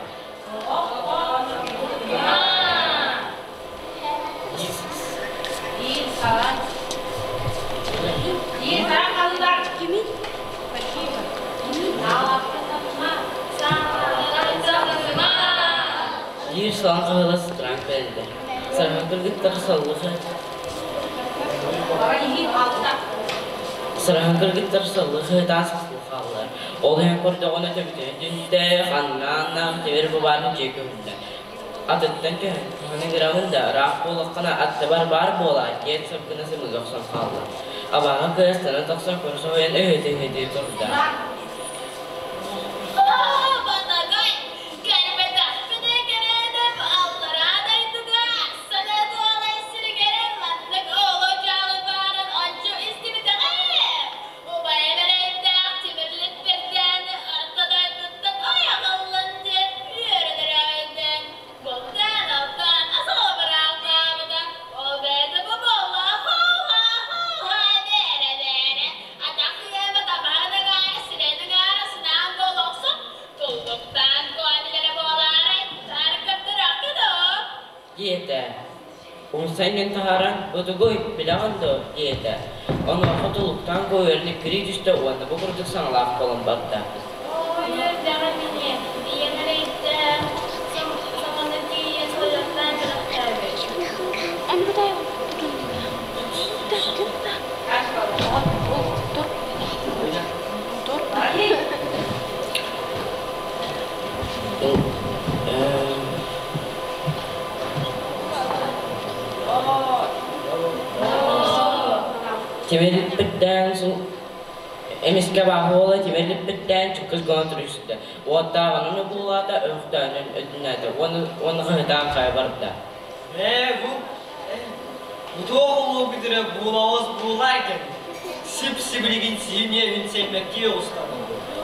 Биир салаҥ хаһыла сытыраан кэллэ. Саҥа кыргыттар саллыха Сараһан кыргыттар саллыы хаһытаан сахсыы хааллар. Ол иһэн көрдөҕүнэ төбөтүн түнтэ, ханнаан тимир бубаарын дьиэ көһүннэ. Атыттан түһэн, туһаны ыҥырабын да, ыраах буоллаххына аттыбар баар буолаар диэн сыргына сымыыга охсон хаалла. Абааһы кыастанан тахсан көрө соһуйан өһүөтэ-өһүөтэ турда. Батагай, кэлбэтэхпинэ кэрээнэм аллараа дойдуга сана туолай сиригэр маннык оҕо-дьаалы баарын ончу истибитэҕим. Убайым эрэйдээх тимирлиппэрдээн орто дойдуттан ойоҕоллун диэн үөрэнэр өйдөөн, бултаан-алтаан асалабыраахтаабыта. Ол бэйэтэ бу буолла хоо-ха-хоо-ха бээрэ-бээрэ, атах ыаба табаһын ыҥаара сирэн ыҥаара сынаан буола охсон, туллуктаан куобилэрэ буолаарай, таркаттырахха доо. Диэтэ. Умсан иҥэн таһааран, «Бу тугуй, билэҕин дуо?» диэтэ. Онуоха тулуктаан көүөрүнэ кирии түстэ уонна бу курдук саҥалаах буолан барда. Үөрдэҕим ини, ийэм эрэйдээх, саҥаны тиийэн сылдьартаан кэлэхтээбит. Тимириппиттээн эмискэ бааһы уола тимириппиттээн чыккыс гына түстэ. Уоттааҕынан укулаата, өһөхтөөнөн өтүнээтэ уонна хаһытаан хайа барда. Ээ, бу бу туох улуу бүтүрэ буулаҕас буулаай кэллэ. Сип-сибилигин сиимиэбин сэммэккии оҕустаным.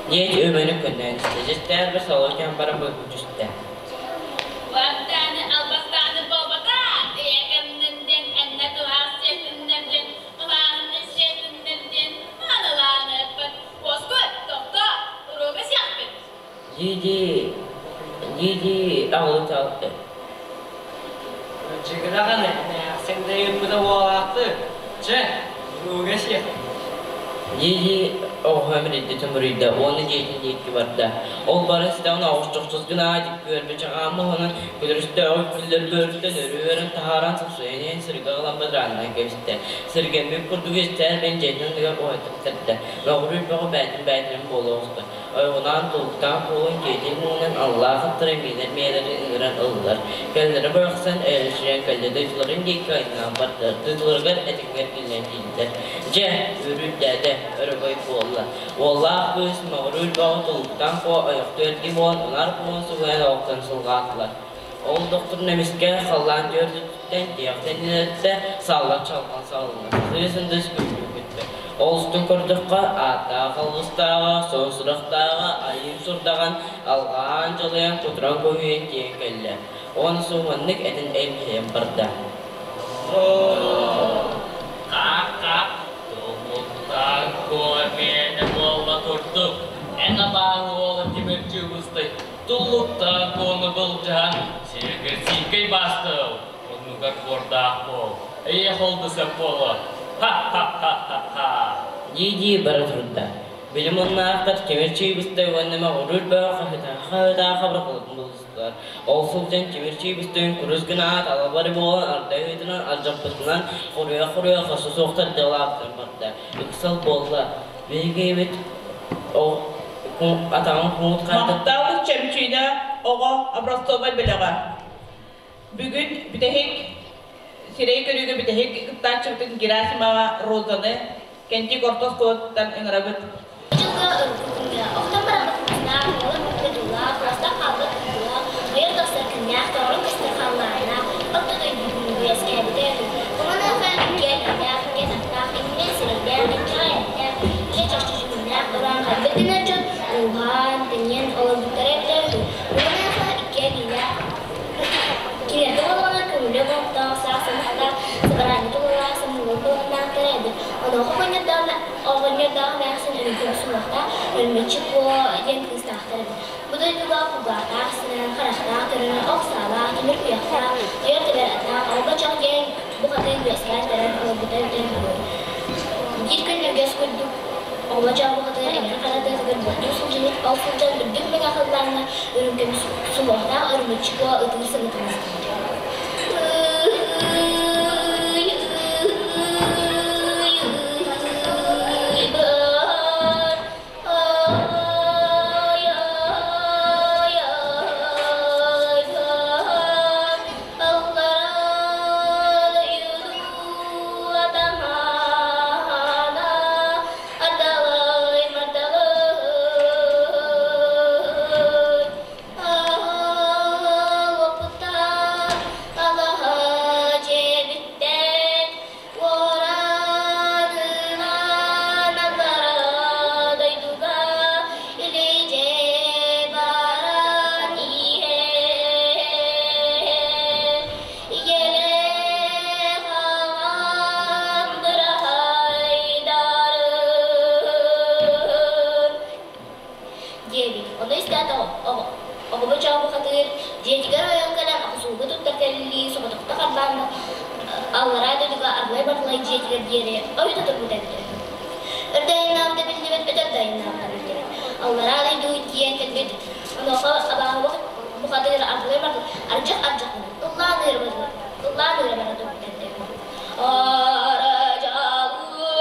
Диэт өмөнү көннөөн истэ. Дьэстээх бір соло баран быһыы түстэ. Уордааны албастааны буолбатах, ийэкэмнин диэн эннэ туһаах сиэтиннэр диэн, туһааһынны сиэтиннэр диэн маанылаан ыыппыт. Уоскуй, тохтоо, уруога сиэхпит. Дии-дии, дии-дии аҕылык алты. Дьыгыдаҕаны эмээхсин да ыыппыта буолаахты. Чэ, уруога сиэх. Дии-дии оҕо мирийдэ төмүрүйдэ уонна дьиэтин диэки барда. Ол бары истэҕинэ оҕус чохчос гына дьиккүөрбэ чаҕаан муһунан күлүрүстээҕи күллэр бөөрүттэн өрүөрэн таһааран сапсыйан иһэн сиргэ ылан бадарааннаан кэбистэ. Сиргэммит курдук истээр бэйэн дьиэтин анныгар уһайтып тэрдэ. Мөҕүрүй бөҕө бээтин бээтинэн буола оҕуста. Ойоҕунаан тулуктаах буолан дьиэтин муҥунан аллаах аттара миинэр миэлэрин ыҥыран ыллылар. Кэллэрэ барахсан эйэччийэн кэллэ, дойдуларын диэки айаннаан бардылар. Дойдуларыгар этиҥҥэ эргиллэн тиийдилэр. Дьэ, үөрүү-үрдээтэ, өрөгөй буолла. Уоллаах кыыс мөҕүрүүр бөҕө тулуктаах куо ойохтуу эргий буолан унаар кумун субуйан оҕуттан сылҕаатылар. Ол дохтурун эмискэ халлаан түөртүттэн тиэхтэн илэттэ, саллар чалҕан салынна. Сытыы сындыс күлүү бүттэ. Ол устун көрдөххө, ааттаах алгыстааҕа, суон сурахтааҕа, айыы сурдаҕан, алҕаан дьалыйан, кутуран көһүйэн тиийэн кэллэ. Уонна суһуоннук этин эймэһийэн барда. Хаах-хаах, тулуктаан куо миэнэ буолла курдук, эн абааһы уола тимир чыыбыстай туллуктаан куону былдьаһан, сиргэр сиикэй баастыл, муннугар буордаах буол, эйиэхэ ол да сөп буолуо. Ха-ха-ха-ха-ха! Дии-дии бара турда. Били муннаахтар тимир чыыбыстай уонна мөҕүрүүр бөҕө хаһыытаа хабырҕалатын булустулар. Ол сылдьан тимир чыыбыстайын курус гынаат, алабары буолан арда ыытынан алдьаппытынан хоруйа-хоруйа хосу суохтар дьалаабытын барда. Ыксал буолла. Биһиги атаҕын куҥут хайда Махтал Чөмчүүнэ оҕо образцовай бөлөҕө. Бүгүн бүтэһик сирэй көрүүгэ бүтэһик кыттааччыбытын Герасимова Розаны Кэнтик орто оскуолатыттан ыҥырабыт. Дьылга урукку күҥҥэ охтон бараммыт кытаах, уолан бүппэт уулаах, кураастаах хаалбыт кыргылаах, ойон тахсар күннээх, тоҕорон көстөр халлааннаах, орто дойду күнүгэр үөскээбитэ үһү. Куманыаха иккиэн өйдөөх, иккиэн аттаах, иннинэн сирэйдээх, инчэҕэй эттээх, илэ чахчы дьүһүннээх, урааҥхайбыт дэнэр дьон ууһаан, тэнийэн олорбуттара эбитэ үһү. Куманыаха иккиэн иилээх, Кинилэргэ буоллаҕына көҥүлэ олохтоох, саас сымахтаах, сабараанньа тулалаах, самыылар буоланнаахтара эбит. Онуоха оҕонньордоох эмээхсин өрүкүм суһуохтаах, Өрүмэччи Куо диэн кыыстаахтар эбит. Бу дойдуга кулгаахтаах сынан, харахтаах көрөн, ох саалаах, тимир куйахтаах, ойор тэбэр атаах, албачах диэн бухатыыр үөскээн төрөөн олорбута эбитэ үһү. Биир күн үгэс курдук оҕолочоох бухатыыр эҥэр хара тыатыгар бултуу сылдьыбыт, ол сылдьан үрдүк мэҥэ халлааҥҥа үрүҥ көмүс суһуохтаах өрүмүччү куо ытыыр саҥатын истибит. Диэбит. Ону истээт оҕобу чообухатыыр, дьиэтигэр ойон кэлэн охсууга туттар кэллии соҕотохто харбаан аллараа дойдуга арылай-барылай дьиэтигэр диэри ойута турбута эбитэ үһү. Өрдөөйүннээҕитэ биллибэт, өтөрдөөйүннээҕитэ биллибэт. Аллараа дойду тиийэн кэлбит. Онуоха абааһы бухатыыр арылай-барылай ардьах-ардьах гынан ыллаан ыыра бара турбута эбитэ үһү. Арадьалыы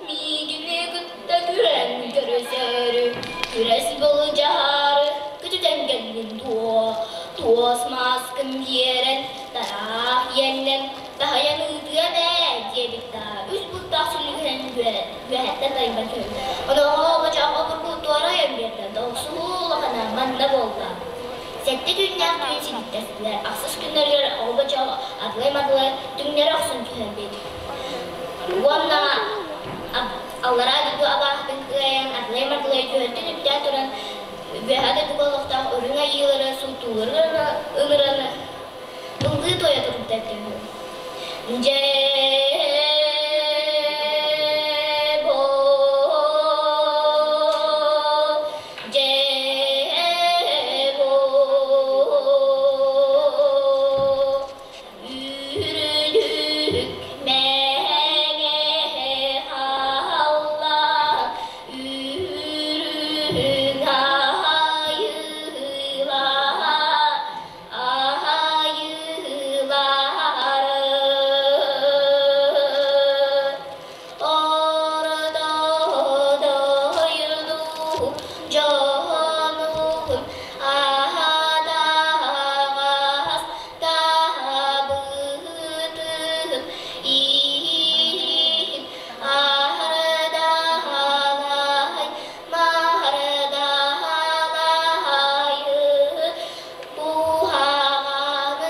Миигини кытта күрэн көрүсөөрү, күрэс былдьаһаары көтүтэн кэллин дуо? Туос мааскын биэрэн, тараах иэннэн, таһыйан ыытыам ээ диэбит да, үс бултаах сүллүгүнэн үөһэттэн тайбан түһүннэ. Онуоха обочоох обургу туора ойон биэрдэ, дохсуһуу улахана манна буолла. Сэттэ түүннээх түүн сититтэстилэр, ахсыс күннэригэр оҕобочоох атлай-матлай түҥнэри охсон түһэн биэрдэ. Уонна аллараа дойду абааһытын кыайан, ардылай-мардылай түһэртэн үктээн туран, үөһээ дойдуга олохтоох үрүҥ айыылары сууттуулары ыҥыран ыллыы туойа турбута эбитэ үһү. Дьэ Үүрүлүк мэҥэ хааллар, үүрүҥ айыылар, айыылары. Орто дойду дьонун аһадаҕас таабытын иһин аһардаалай маһардаалай куһаҕаны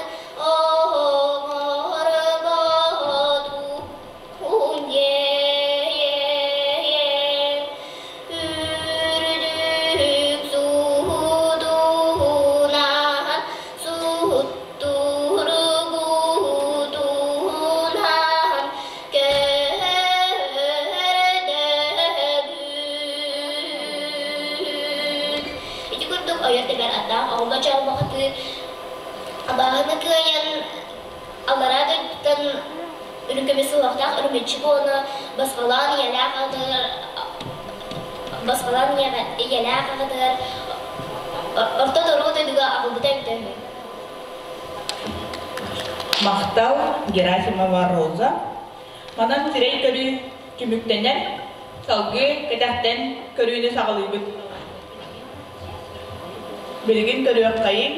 оҥорботу Үрдүк суутунан суттургутунан көрдөбүн. Ити курдук ойор тэбэр атаах оҕо чалбахатыы абааһыны кыайан аллараа дойдуттан үрүҥ көмүс суһуохтаах үрүмэччи буону басқалаан ийэлээх аҕатыгар басқалаан ийэлээх аҕатыгар орто туруу дойдуга аҕалбыта эбитэ үһү. Махтал Герасимова Роза. Манан сирэй көрүү түмүктэнэр, салгыы кэтэхтэн көрүүнү саҕалыыбыт. Билигин көрүөххэйиҥ.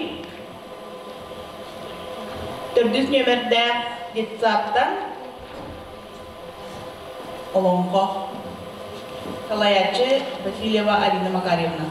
Төрдүс нүөмэрдээх детсадтан Олоҥхо. Салайааччы Васильева Арина Макарьевна.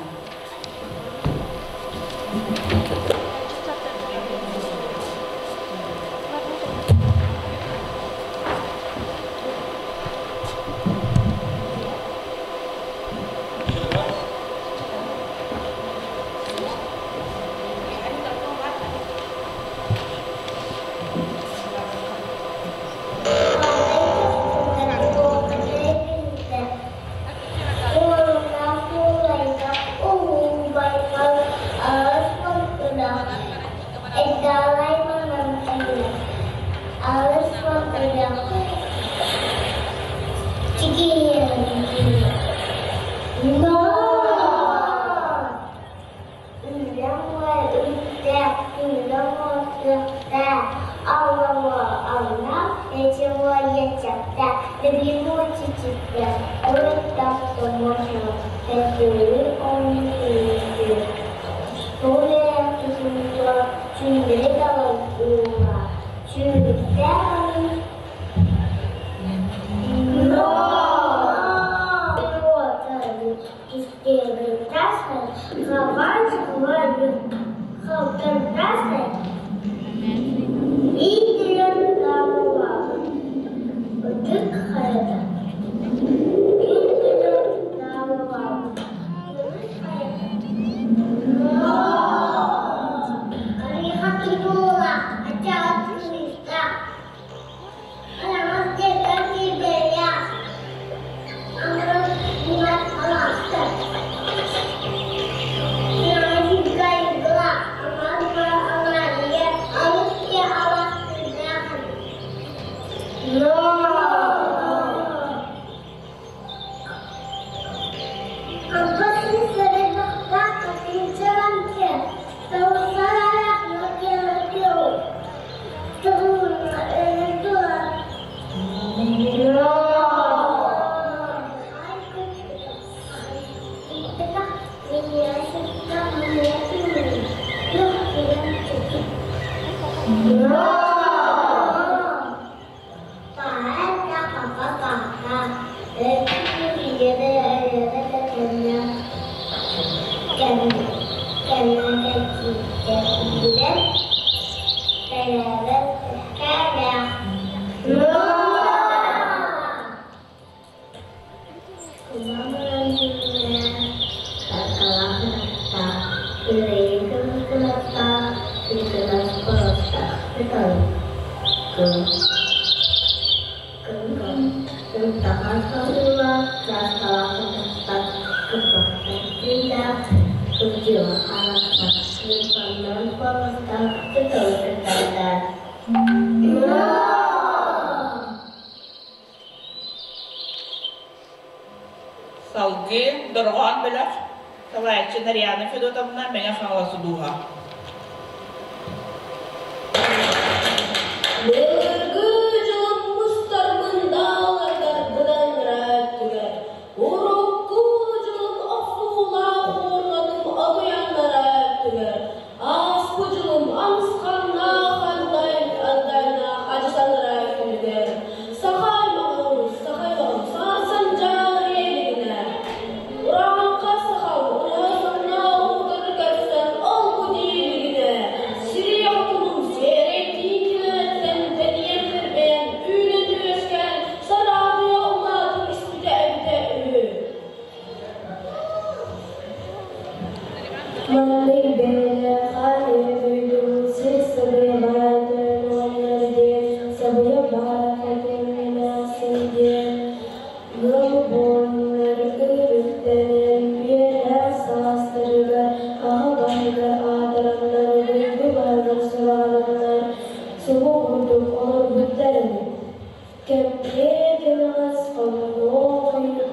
Салгыы Дорҕоон бөлөх салайааччы Нарьяна Федотовна Мэҥэ Хаҥалас улууһа. Былыргы дьылым мустар мындааларгар быдан ырааттыгар, урукку дьылым охсуулаах уорҕатым отуйаннара өттүгэр, ааспы дьылым амсханнаах андайнаах адьасаннара өттүгэр, саха аймаҕын, саха аймаҕын саарсан дьаарыйа илигинэ, Урааҥха сахам ураһа сонноох утары көрсөн ол-бу дии илигинэ, сири хотунум сиэрэй тииҥкинэттэн тэнийэн сэрбэйэн үүнэн-үөскээн сараадыйа улаатан испитэ эбитэ үһү. Маннык бэйэлээх дойдубут сир сабыйа баайдарын уонна диэн сабыйа баара кэтэмминээхсин диэн ыал буоланнар өрүттэнэн үөрэх саастарыгар аҕа баһыгар аатыраннар дойду баһыгар сураҕыраннар субу курдук олорбуттар эбит. Кэмниэ кэнэҕэс хомунуо хойут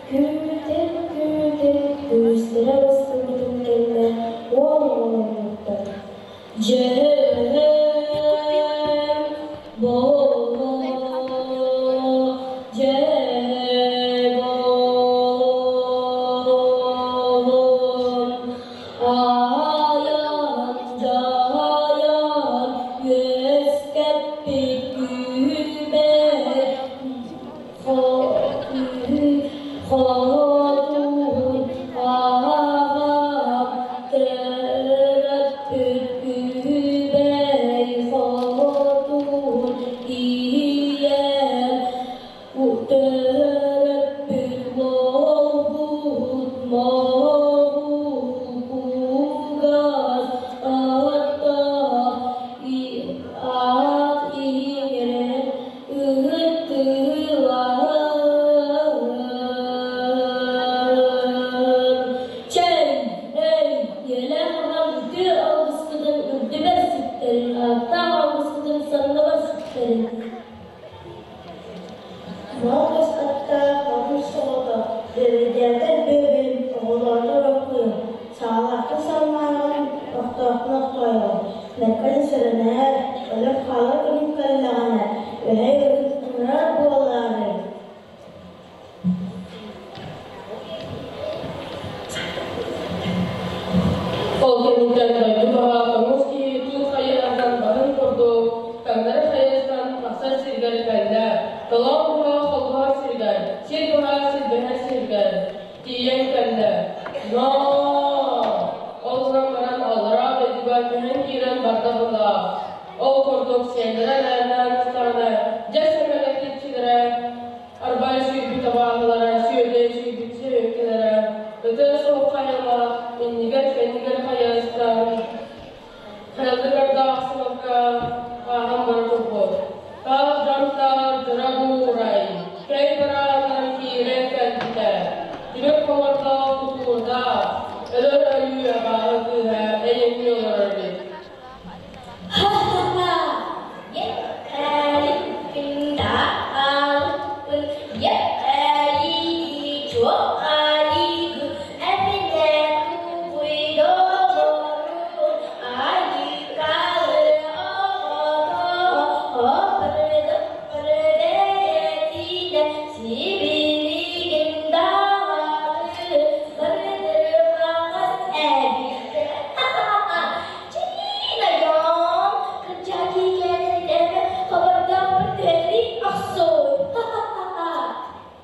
күүтэн-күүтэн күүстэрэ бастыбытын кэннэ уол оҕоломмуттар. Дьэ боо дьэ боон айан дьайан үөскээн Ытыктыылаһын. Чэй, эй, ийэлээх аҕам үтүө алгыскытын үрдүбэр сүктэрин, ааттаах алгыскытын санныбар сүктэрин. Моҕус аттаах оҕус оҕото, Дэбидээбэт бүөбэйим, оҕолоотор оккуйум, Саҕалаахха салмаанаҕын, охтооххун охтоойоҕун, Бэркэ сэрэнээр, өлөр хаалар күнүҥ кэллэҕинэ, Үһэй ыҥырар буолаарай. Ол кэнниттэн дойду баһа тоҥус киһи туут хайыһарынан баһын курдук таҥнары хайыстан тахсар сиригэр кэллэ. Толоон быһа холбоһор сиригэр, сир быһа силбэһэр сиригэр тиийэн кэллэ. Ноо! Ол гынан баран аллараа дойдуга түһэн киирэн барда быһыылаах. Ол курдук сиэннэрэ элээннээн истэҕинэ, дьэ сэмэлэтиччилэрэ Арбай сүүрбүт абааһылара, сүөдэй сүүрбүт сүөккэлэрэ, ытыа суох хайалаах, иннигэр-кэннигэр хайыастан, хайаларыгар да ааһан бара турбут. Таах дьонтаар дьоро буурай, кэй барааннар киирэн кэлбитэ. Тимир хоҥордоох тутуурдаах, өлөр өлүү абааһы кыыһа эйэҥнии олорор эбит. Ха-ха-ха! Ехали, да, ехали, чуохали,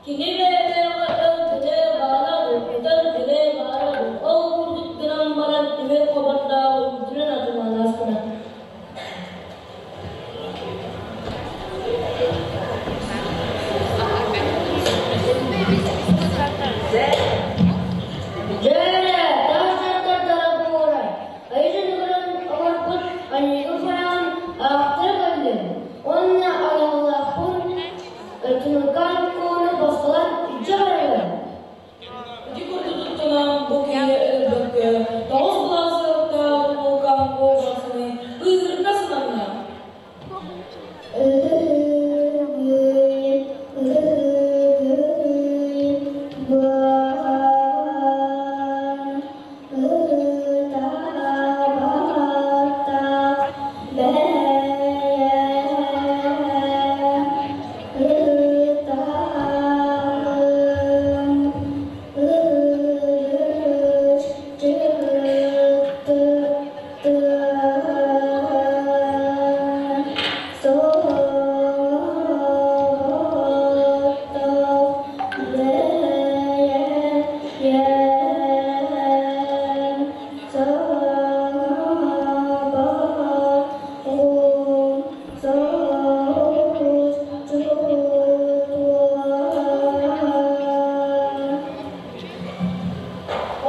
Кини бэйэтээҕи өлгүнэ баара ылбытар гынэ баара ол курдук гынан баран тимир хобордооҕу үрдүнэн атыланаспыта. Дьээрэ, таас дьахтардара буолар. Айыытын көрөн олорбут аньыыгын хараҕын аахтара көрдүм уонна айыллаахпын Тунукаан куону босхолоон илдьэ барабын. Ити курдук туттунан бу киһи өлөрбөккө тоҕус былаас сыалыктаах Тумулкаан Куо барахсаны быыһыырга сананна.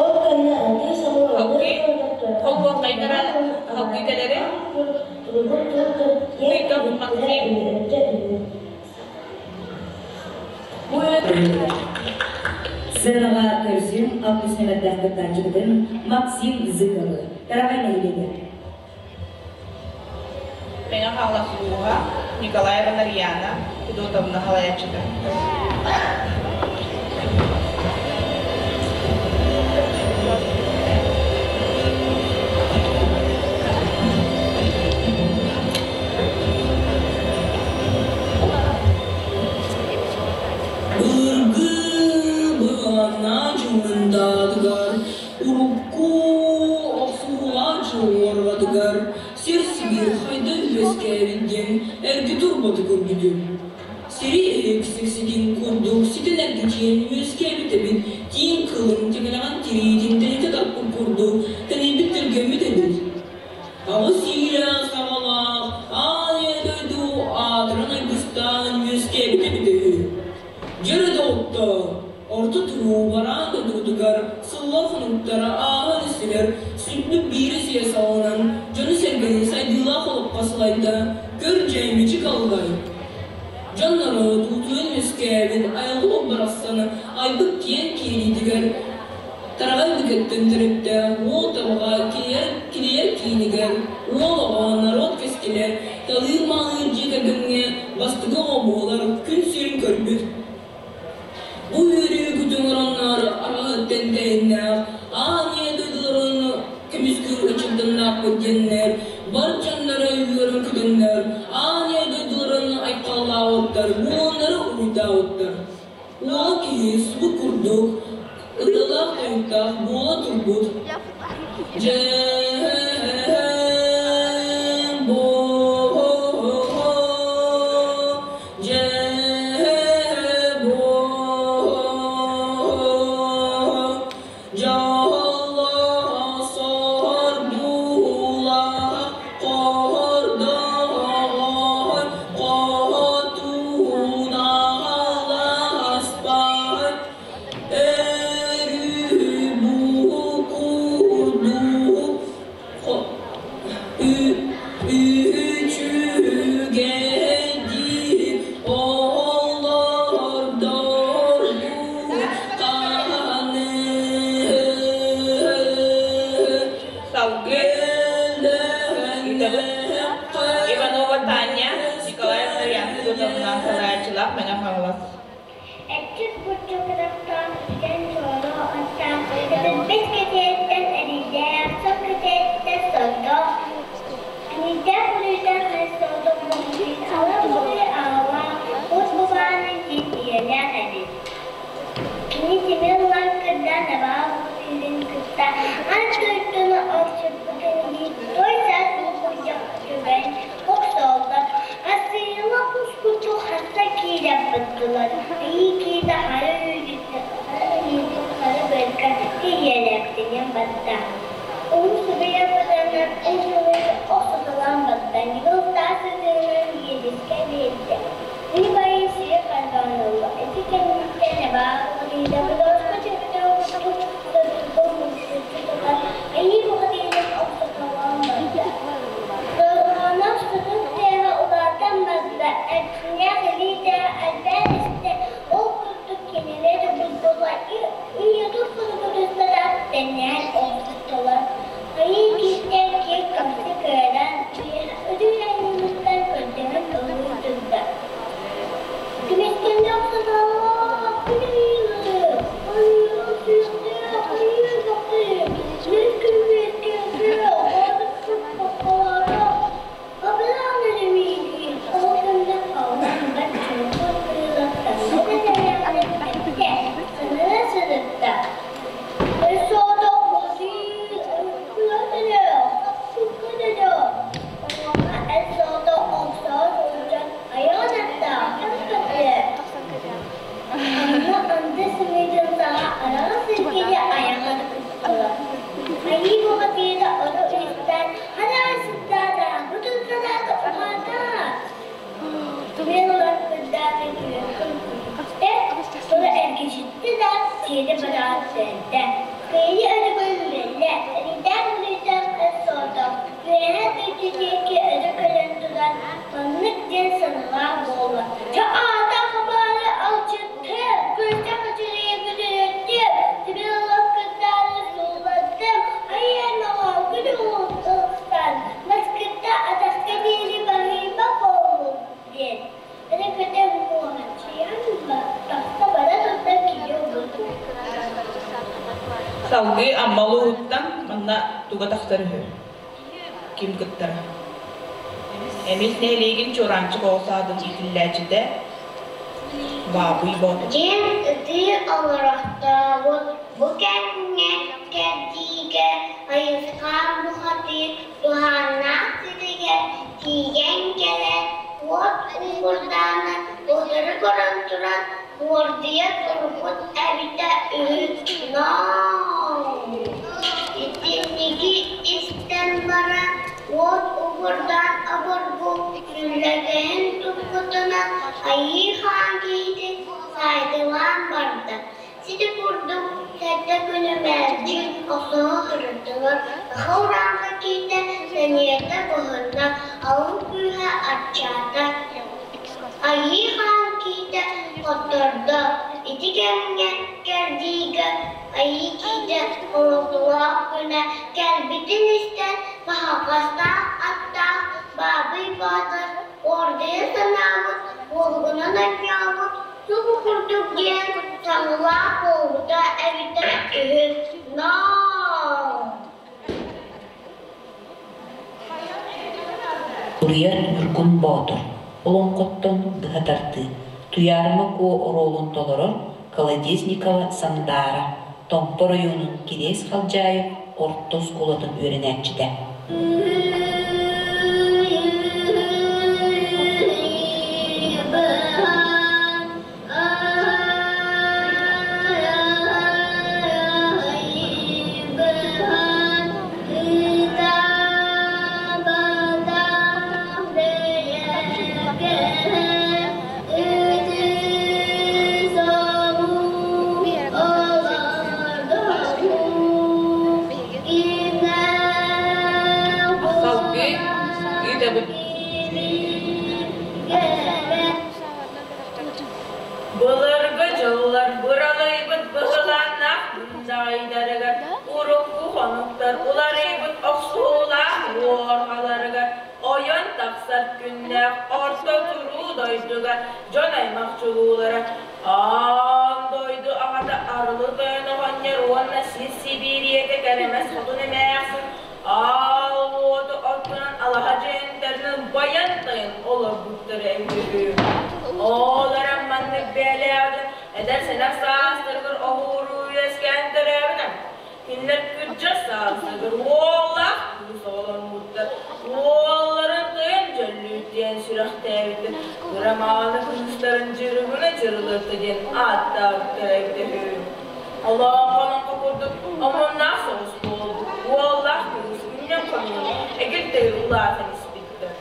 Ол кэннэ ытыы соҕур Хоккей, холкуоһунайдара хоккей кэлэри Тыков Максим. Сценаҕа көрсүм алтыс нүмердээх кыттааччыбытын Максим Зыковы Тараҕай нэһилиэгэ. Мэҥэ Хаҥалас улууһа Николаева Нарьяна Федотовна салайааччыта. Былыргы быһааннаах дьылындаатыгар, урукку охсуһуулаах дьыл сир-сибиир хайдан үөскээбит диэн эргэ турбаты көрбүтүм. Сири иһик сиксигин курдук ситэн эргичийэн үөскээбит эбит, тииҥ кылын тиҥилэҕин тириитин тэнитэ тарпыт курдук тэнийбит түргэммит эбит. Аҕыс иилээх саҕалаах аан ийэ дойду аатыран айгыстаан үөскээбит эбитэ үһү. Дьөрү доҕоттоор, орто туруу бараан дойдубутугар сыллар хонуктара ааһан истилэр, сүппүт биири сиэ саҕаланан, дьону-сэргэни сайдыылаах олоххо салайда, көр дьэ, мичик аллай. Дьон-норуот утуйан үөскээбит айылҕа барахсаны айбыт киэҥ киэлитигэр тараҕай быгыттан төрүттээх уол табаҕа килийэр киинигэр уол оҕо норуот кэскилэ талыыр-маалыыр дьиэ кэргэҥҥэ бастакы оҕо буолар күн сирин көрбүт. Бу үөрүү күтүҥ оронноор араҕыттан тэһиннээх аан ийэ дойдуларын көмүскүүр ыччаттаннаахпыт диэннэр бар дьонноро үөрэн көтөннөр аан ийэ дойдуларын айхаллаабыттар, буоланнары уруйдаабыттар. Уол киһи субу курдук ырыалаах-тойуктаах буола турбут. Дьэ Үчүгэйдии олордорбут хаһаны Салгыы Иванова Таня, Николаев Нарьян Федотовна салайааччылаах Мэҥэ Хаҥалас. Эчик бурдук аттаах бүтэн суола аттаах, ытырбыт кэтиэттэн эрийдээх, сок кэтиэттэн сордоох, Киридээх-буруйдаах соҕотох буолбут ала буруй аҕалаах, уус бабаанын диэн ийэлээх эбит. Кини тимир лаҥкырдаан абаҕа бухатыырын кытта аан дойдуну охсурбутун иһин той саас булгунньах түгэн охсоллор. Ассыыйалар кус курдук хаста киирэн бардылар. Айыы киһитэ хара үүтүттэн хара өлүүтүн хара быарга тиийэлээхтинэн барда. Уһун субуйа быданан ууллубут охсуталаан барда. Ньыгыл таас ытыынан иэдэскэ биэрдэ. Ый байын сири харбаан ылла. Ити кэнниттэн эбээ бухатыыра бодоруска түбүтэ курдук сырдыгы муҥсуччу тутан айыы бухатыырын охсуталаан барда. Дорҕооноох сытык тыаһа улаатан барда, эрчимнээх илиитэ элбээн истэ, ол курдук кинилэр булбула үйэтин хотугутуттара тэҥнээн охсустулар. Айыы киһитэ киэҥ көхсө кыаран, үтүө айымньыттан көрдөһөн ылыы турда. Түмүктэннэ охсуталлаах күнү ойуу сүөхтээх ойуу тохтуйу, нүс күн үөскээхтээ оҕолору Абылаан эрэ миигин, ол кэмҥэ халлаан бэрт чуҥкук кырыылаттанна да тэрэҕэлэппэккэ, санана сырытта. Өссө ботуй өлө, хапсыкка дөлө. Онуоха эр соҕотох охсоро сылдьан айаҕын аттаах көттө. Онно анды сымыытын саҕа араҕас сиргини айаҕар уктулар. Айыы бухатыыра ону истэн хараҕа сыттаата, бутун санаата уһаата. Түмэн ылан кырдаата күөххүн күлүктэ, тула эргичиттэ да сиэри бараҕа түһэрдэ. Кыайыы өрөгөй үөрдэ, эрийдээх-буруйдаах эр соҕотох, үөһээ дойду диэки өрө көрөн туран маннык диэн саналаах буолла: «Чэ аата хабаары алчыттым, күрдьэх үчүгэйи күтүрүттүм, тимир олох кырдаары сууллардым, айыамаҕа күн ылсан, маскытта атахха диэри баһыйба буоллум» диэн. Өрө көтөн муоһаччыйан тахса бара турда киһи угутун. Салгыы Амма улууһуттан манна туга тахсар үһү? Ким кыттара? Эмис нэһилиэгин Чуораанчык оҕо саадын иитиллээччитэ Баабый Боотур. Диэн ытыы олорохтообут. Бу кэмҥэ кэрдиигэ Айысхаан бухатыыр туһааннаах сиригэр тиийэн кэлэн, уот уҥуордааны утары көрөн туран уордуйа турбут эбитэ үһү. Ноо! Итинниги истэн баран, уот уҥуордаан обургу сүллэгэһин туппутунан Айыы Хаан киһитин саайтылаан барда. Сити курдук сэттэ күнү мэлдьи охсуһа сырыттылар, саха урааҥхай киһитэ сэниэтэ быһынна, алын күүһэ аччаата. Айыы Хаан киһитэ хоттордо. Ити кэмҥэ кэрдиигэ Айыы киһитэ оҥоһуулаах күнэ кэлбитин истэн, баһаҕастаах аттаах Баабый Баатыр ордуйа санаабыт, уолугунан анньаабыт, субу курдук диэн саҥалаах буолбута эбитэ үһү. Ноо! Суруйар Ньургун Боотур олоҥхоттон быһа тардыы, Туйаарыма Куо оруолун толорор Колодезникова Сандаара, Томпо оройуонун Кириэс Халдьаайы орто оскуолатын үөрэнээччитэ. Салгыы ыытабыт. Былыргы дьыллар быралыйбыт быһылааннаах мындаайдарыгар, урукку хонуктар уларыйбыт охсуһуулаах уорҕаларыгар ойон тахсар күннээх орто туруу дойдуга дьон аймах чулуулара аан дойду аҕата Арылы Тойон оҕонньор уонна сир Сибиирийэтэ кэрэмэс хотун эмээхсин аал уоту оттунан алаһа дьиэнтэринэн байан-тайан олорбуттара үһү. Ол эрэн маннык бэйэлээх дьон эдэр-сэнэх саастарыгар оһуоруу үөскээн төрөөбүтэ. Кинилэр кырдьар саастарыгар уоллаах кыыс оҕоломмуттар. Уолларын тойон дьөллүүт диэн сүрэхтээбиттэр. Кырамааны кыыстарын Дьырыбына Дьырылыатта диэн ааттаабыттара эбитэ үһү. Олоҥхо-олоҥхо курдук омуннаах соҕус буолбут уоллаах кыыс үнньэн-хонньон эгил-тэгил улаатан испиттэр.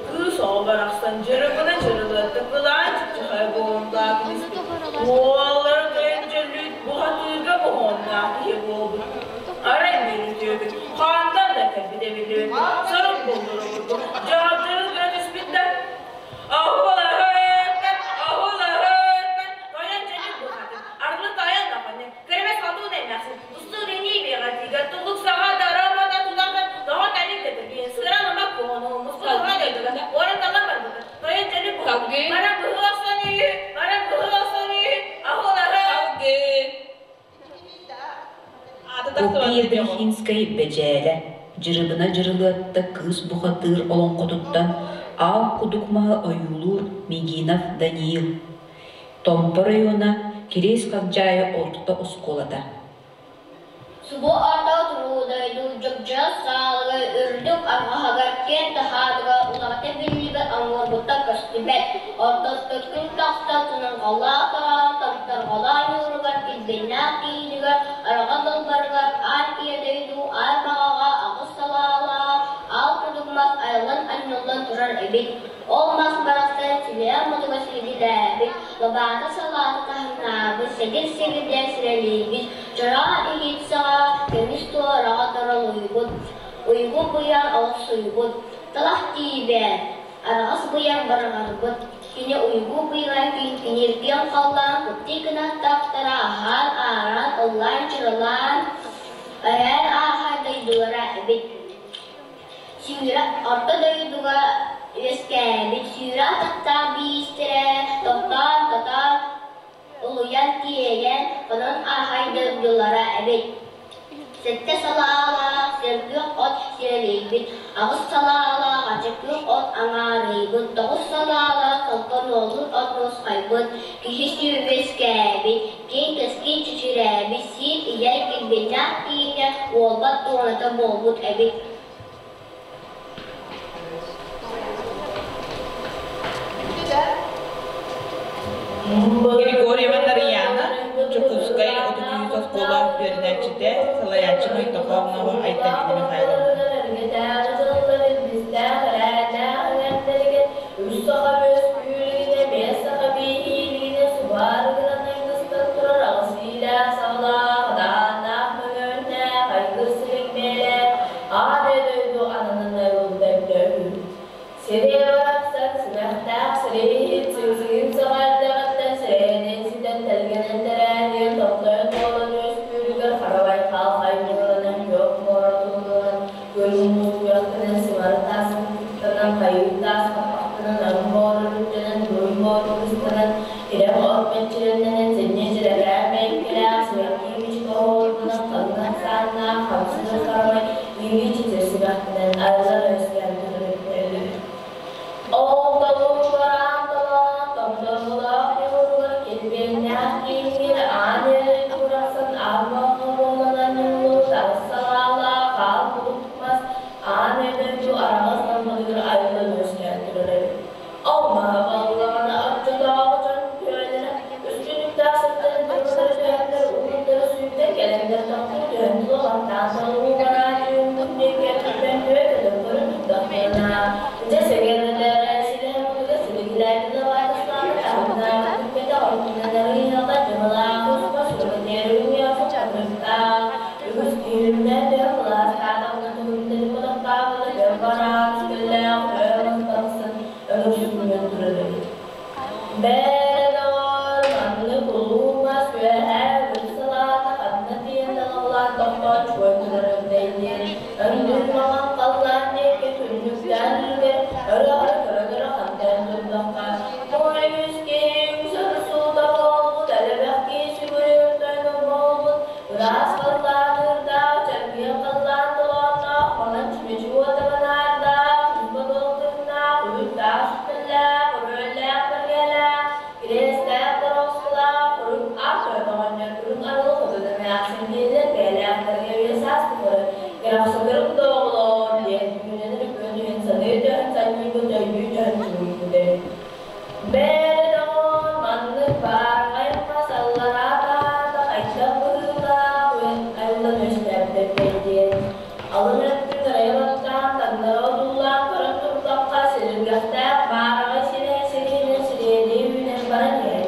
Кыыс оҕо барахсан дьырыбына дьырылыатта кылаан чыпчахай буолан улаатан испит. Уоллара тойон дьөллүүт буһатыыга моһуоннаах киһи буолбут. Арай мин үтүөбүт хаантан да кэлбит эбилибит сорох буллурубут дьаһалдьырыс гына түспүттэр. Аһылаһыттан, аһылаһыттан, тойон дьөллүүт бухатын, арыны тайан даҕаны, Кэрэмэс хатуу дэммэхсин, устуу ринии биэҕэтиигэр туллук саҕа дарамата тутатан тоҕо тэлик тэтэргиэн сыран ыма куону мускулуга дойдуга уоран талан барбыта тойон дьөлү Салгыы. баран быһыы охсон үһү баран быһыы охсон үһү аһылаһы Салгыы. Аата Копия тахсыбат диэҕу. Брехинскэй Бэдьээлэ, Дьырыбына Дьырылыатта кыыс бухатыыр олоҥхотуттан Аал Кудук маһы ойуулуур Мигинов Даниил. Томпо оройуона Кириэс Халдьаайы орто оскуолата. Субу орто туруу дойду дьогдьоот саалыгар үрдүк арҕаһыгар киэҥ таһаатыгар улаҕата биллибэт оҥорбута көстүбэт, ортотугар күн тахса туналҕалаах тараан томторҕолоон ньууругар килбиэннээх киинигэр араҕа далбарыгар аан ийэ дойду аан баҕаҕа аҕыс салаалаах аал курдук мас айыллан анньыллан турар эбит. Ол мас барахсан силиһэ мутуга силигилээбит, лабаата салаата таһымнаабыт, сэгир сигирдээн сирэлийбит, чороон иһит саҕа көмүс туораҕа торолуйбут, уйгу быйаҥ олохсуйбут, талах тиибэ, араҕас быйаҥ барҕарбыт, кини уйгу быйаҥ киҥкиниир киэҥ халлаан куттуу кынаттаахтара аһаан, аараан, ыллаан-чырылаан, өрөөн ааһар дойдулара эбит. Сүүрэ орто дойдуга үөскээбит сүүрэ атахтаах биистэрэ тохтоон-тотоон, улуйан тиэйэн, онон аахай дойдулара эбит. Сэттэ салаалаах сөргүөх от сирэлийбит, аҕыс салаалаах ачыкыах от аҥаарыйбыт, тоҕус салаалаах толтонуолун от нусхайбыт, киһи сүөбүөскээбит, киэҥ тэскии чэчирээбит, сиир ийэ килбиэннээх киинэ уолбат туоната буолбут эбит. Григорьева Нарыйаана, Дьокуускай 33 оскуола үөрэнээччитэ, салайааччы Мойтохоонова Айталина Михайловна. Үс саха үөскүүлүгүнэ, биэс саха бииһиилигинэ субаарыгынан айгыстан турар аҕыс иилээх саҕалаах, дааннаах мөҥүөннээх, айгыр силик мээлээх, аан дойду ананан айыллыбыта өйдөһүү. Сириэ барахсан симэхтээх сириэһит кыбыстанан, ирэх от мэччирэҥнэнэн, сэнньэ дьирэкээн бэйэккэлээх, сибэкки мичик оһуордунан, халыҥ ахсааннаах, хамсыыр харамай, үүнүү чэчир симэхтэнэн, арыллан үөскээн турар үһү. Ол толуу бараан толоон, томторголоох ньууругар килбиэннээх кииҥҥэр аан үөрэ туурахсан аан-моһуоннанан ньыллыбыт аҕыс салаалаах хаал кулут мас аан дойду араҥас наммытыгар айыллан үөскээн турар эбит. Ол маһа буоллаҕына оччотооҕу дьон күөлэрэ үс күнүктээх сиртэн тыллары түһэннэр ууттара сүүрдэн кэлэннэр тохтуу түһэн тула баттаан салгыы бараан үүммүт диэки өттүттэн күө көтөн көрөн турдахтарына, дьэ сэгэрэлэрэ силэһэ мутуга силигилээбит лабаатаслаабыт таһымнаабыт бүппэтэх ордунан арыйыаҕа дьымалаах туспа суругунньуйа хатырыктаах үгүс киһилиннээх төһө кылаастаатаҕына туһуннары мотохтаабыта көр бараан сүтэллээх өр тахсан өрүсүнньэн турар эбит. Бээрэ доҕоор, маннык улуу мас үөһээ үгүс салаата ханна тиийэн далалаан тохтоон чуой турар эбитэй диэн өндүр маҥан халлаан диэки түннүктээн үлүгэр өрө-өрө көрө-көрө хантайан турдахха, муора үс киһи үксүн суута буолбут, элбэх киһи сүгүрүйэр тойоно буолбут, ыраас халлаан ыырдаах, чэлгиэн халлаан толоонноох, маҥан чүмэчи уота банаардаах, туспа долгуннаах, үүттээх сүтэллээх, өрүөллээх бэргэлээх, кириэстээх бороосkulаах, үрүҥ ат оҕонньор үрүҥ арыл хотун эмээхсин диэннэр бэйэлээхтэргэ үйэ-саас тухары кэрэхсэтэрим да оҕолоор диэн үүнэн үкүөн үһүн саныы түһэн санньыйбыт өйдүү түһэн чугуйбут эбит. Бээрэ доҕоор, маннык баарҕай мас аллараа таһаарда хайдах быһыылаах үөн айыллан үөскээбитэ диэн алын өттүн арыйа баттаан таҥнары одуулаан көрөн турдахха силиргэхтээх баараҕай сирэйэ сириһинэн сириэдийэ үүнэн баран иһэр.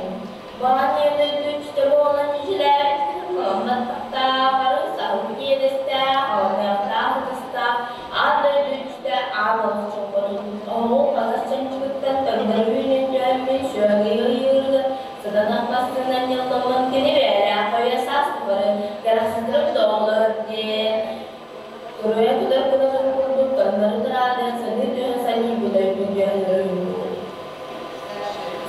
Баҕан ийэ үстэ буолан дьиэлээбит кыһын баттахтаах, арыы саһыл иэдэстээх, алыныахтаах ытыстаах, аан дойду үстэ аан олох чоппотун, оһоҕун хатас чанчыгыттан таҥнары үүнэн түһэммин сүөгэй ыйыырыгар сытан ахмастынан ньылламмын кини бэйэлээх хойо саас тухары кэрэхсэтэрим да оҕолор диэн туруйа тутар кынатын курдук таҥнары тыраадыан саныы түһэн санньыйбыт өйбүн түһэн өрүһүммүтүм.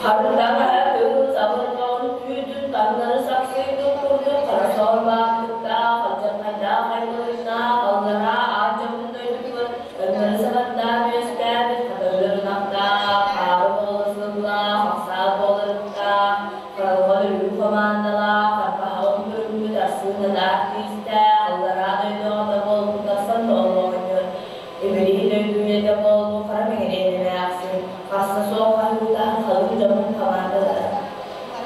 Хардаҕаһа кыыл сабырҕаҕын түүтүн таҥнары сахсыйбыт курдук хара суор бааттыктаах, алдьархайдаах аймалыыннаах аллараа аат дьонун дойдутугар таҥнары сабардаан үөскээбит хатырыыр ынахтаах, хаары буола сыллаах, ахсаат буоларыттаах, харалҕан өлүү хамаандалаах, харбаһаҕын көрүммүт арсыынадаах киистээх, аллараа дойду аҕата буолбут арсан оҕонньор Ибилиһин өйдүүрэтэ буолбут хара мэҥирээн эмээхсин, харса суох хаһыытаһан халыҥ дьонун хамаандалара.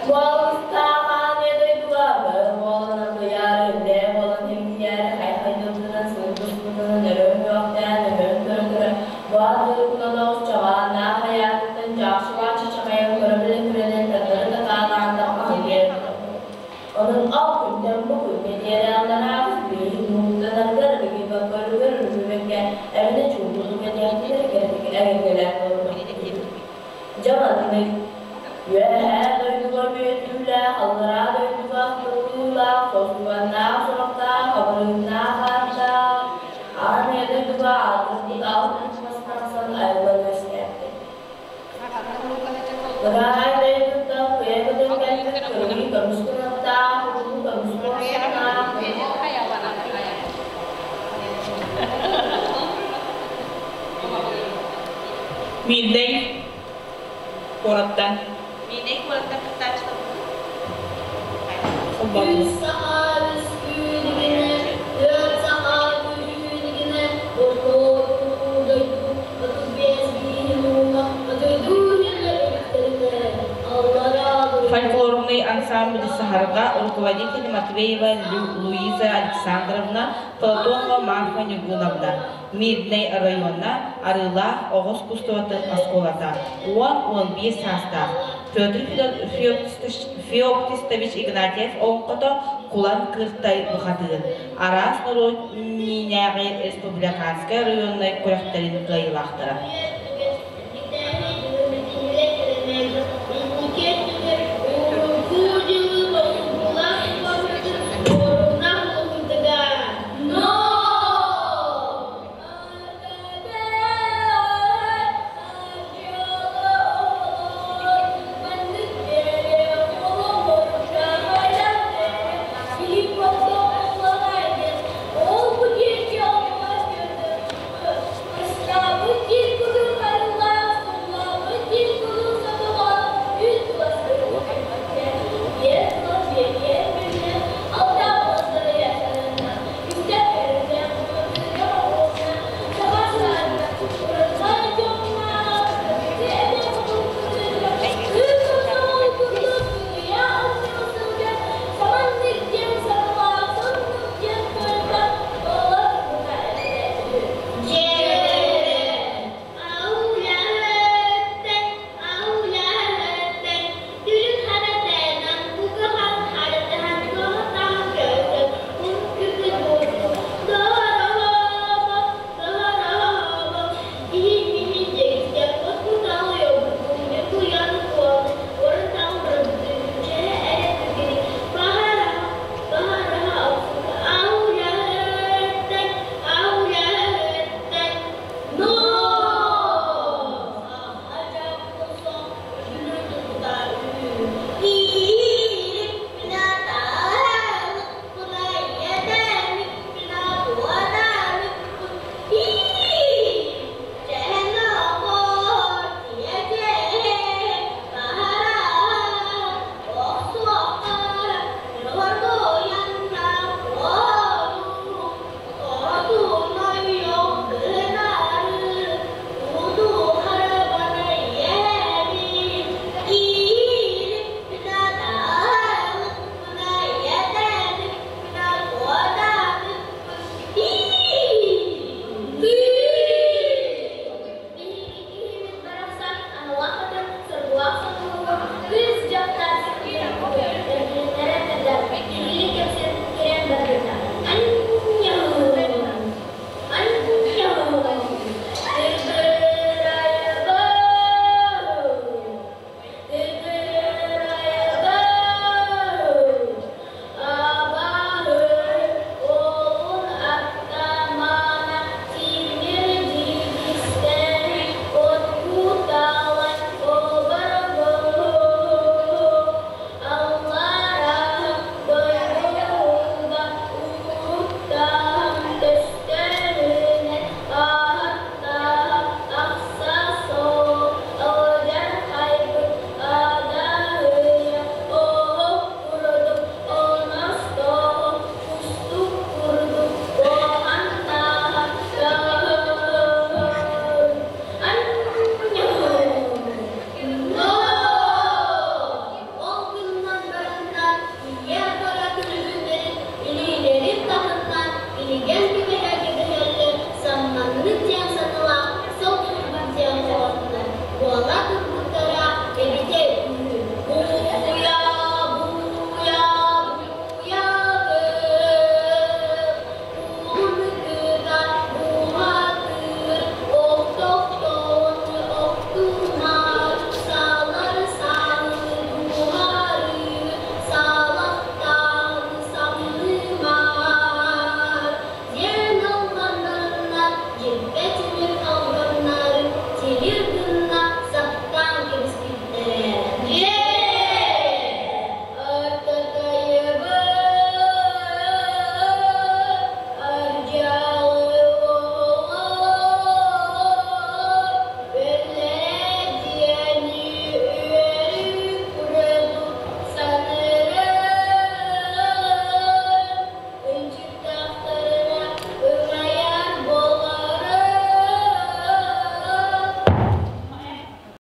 Буолустаах аан дойдуга бары буолан аргыйаары, үлээ буолан тэҥнийээри хайхайдыбытынан сылгыспытынан өрө үҥүөхтээн өһөөн көрө-көрө, бу аатырбытынан оҕус чаҕааннаах хайаатыттан дьаахсылааччы чаҕайан көрө-билэ күрэнэн таҥнары татаалаан таххан биэрэн Онон ол күнтэн бу күҥҥэ диэри аллараабыт биэһин муҥутанаргар рыгыйбакка өрүһүбэккэ эбинэ чуҥкутук этиэхтэрэ кэрэтик эгэлгэлээх буолбут. Дьэ маннык Үөһээ дойдуга бүөтүүлээх, аллараа дойдуга ахтыллыылаах, сосуганнаах сурахтаах, хабырыыннаах ааттаах, аан ийэ дойдуга аатырбыт алтан мас тахсан айыллан үөскээбит. Ыраах дойдуттан куйа көтөн кэлбит кыргый көмүс кынаттаах, курдук көмүс куорсуннаах, Миирнэй куораттан. Миирнэй куораттан кыттааччылар. Үс саха үс түүнүгүнэ, түөрт саха түүнүгүнэ, орто дойду 35 бииһин ууга дойду өрүттэринэ аллараа Фольклорный ансамбль «Саһарга», руководитель Матвеева Луиза Александровна, Платонова Марфа Ньургуновна, Мирнэй района, Арыылаах оҕо искусствотын оскуолата, 10-15 саастаах Петр Феоктистович Игнатьев олоҥхото Кулан Кыыртай бухатыыр, араас норуот миинээҕи республиканскай районнай күрэхтэрин кыайыылаахтара.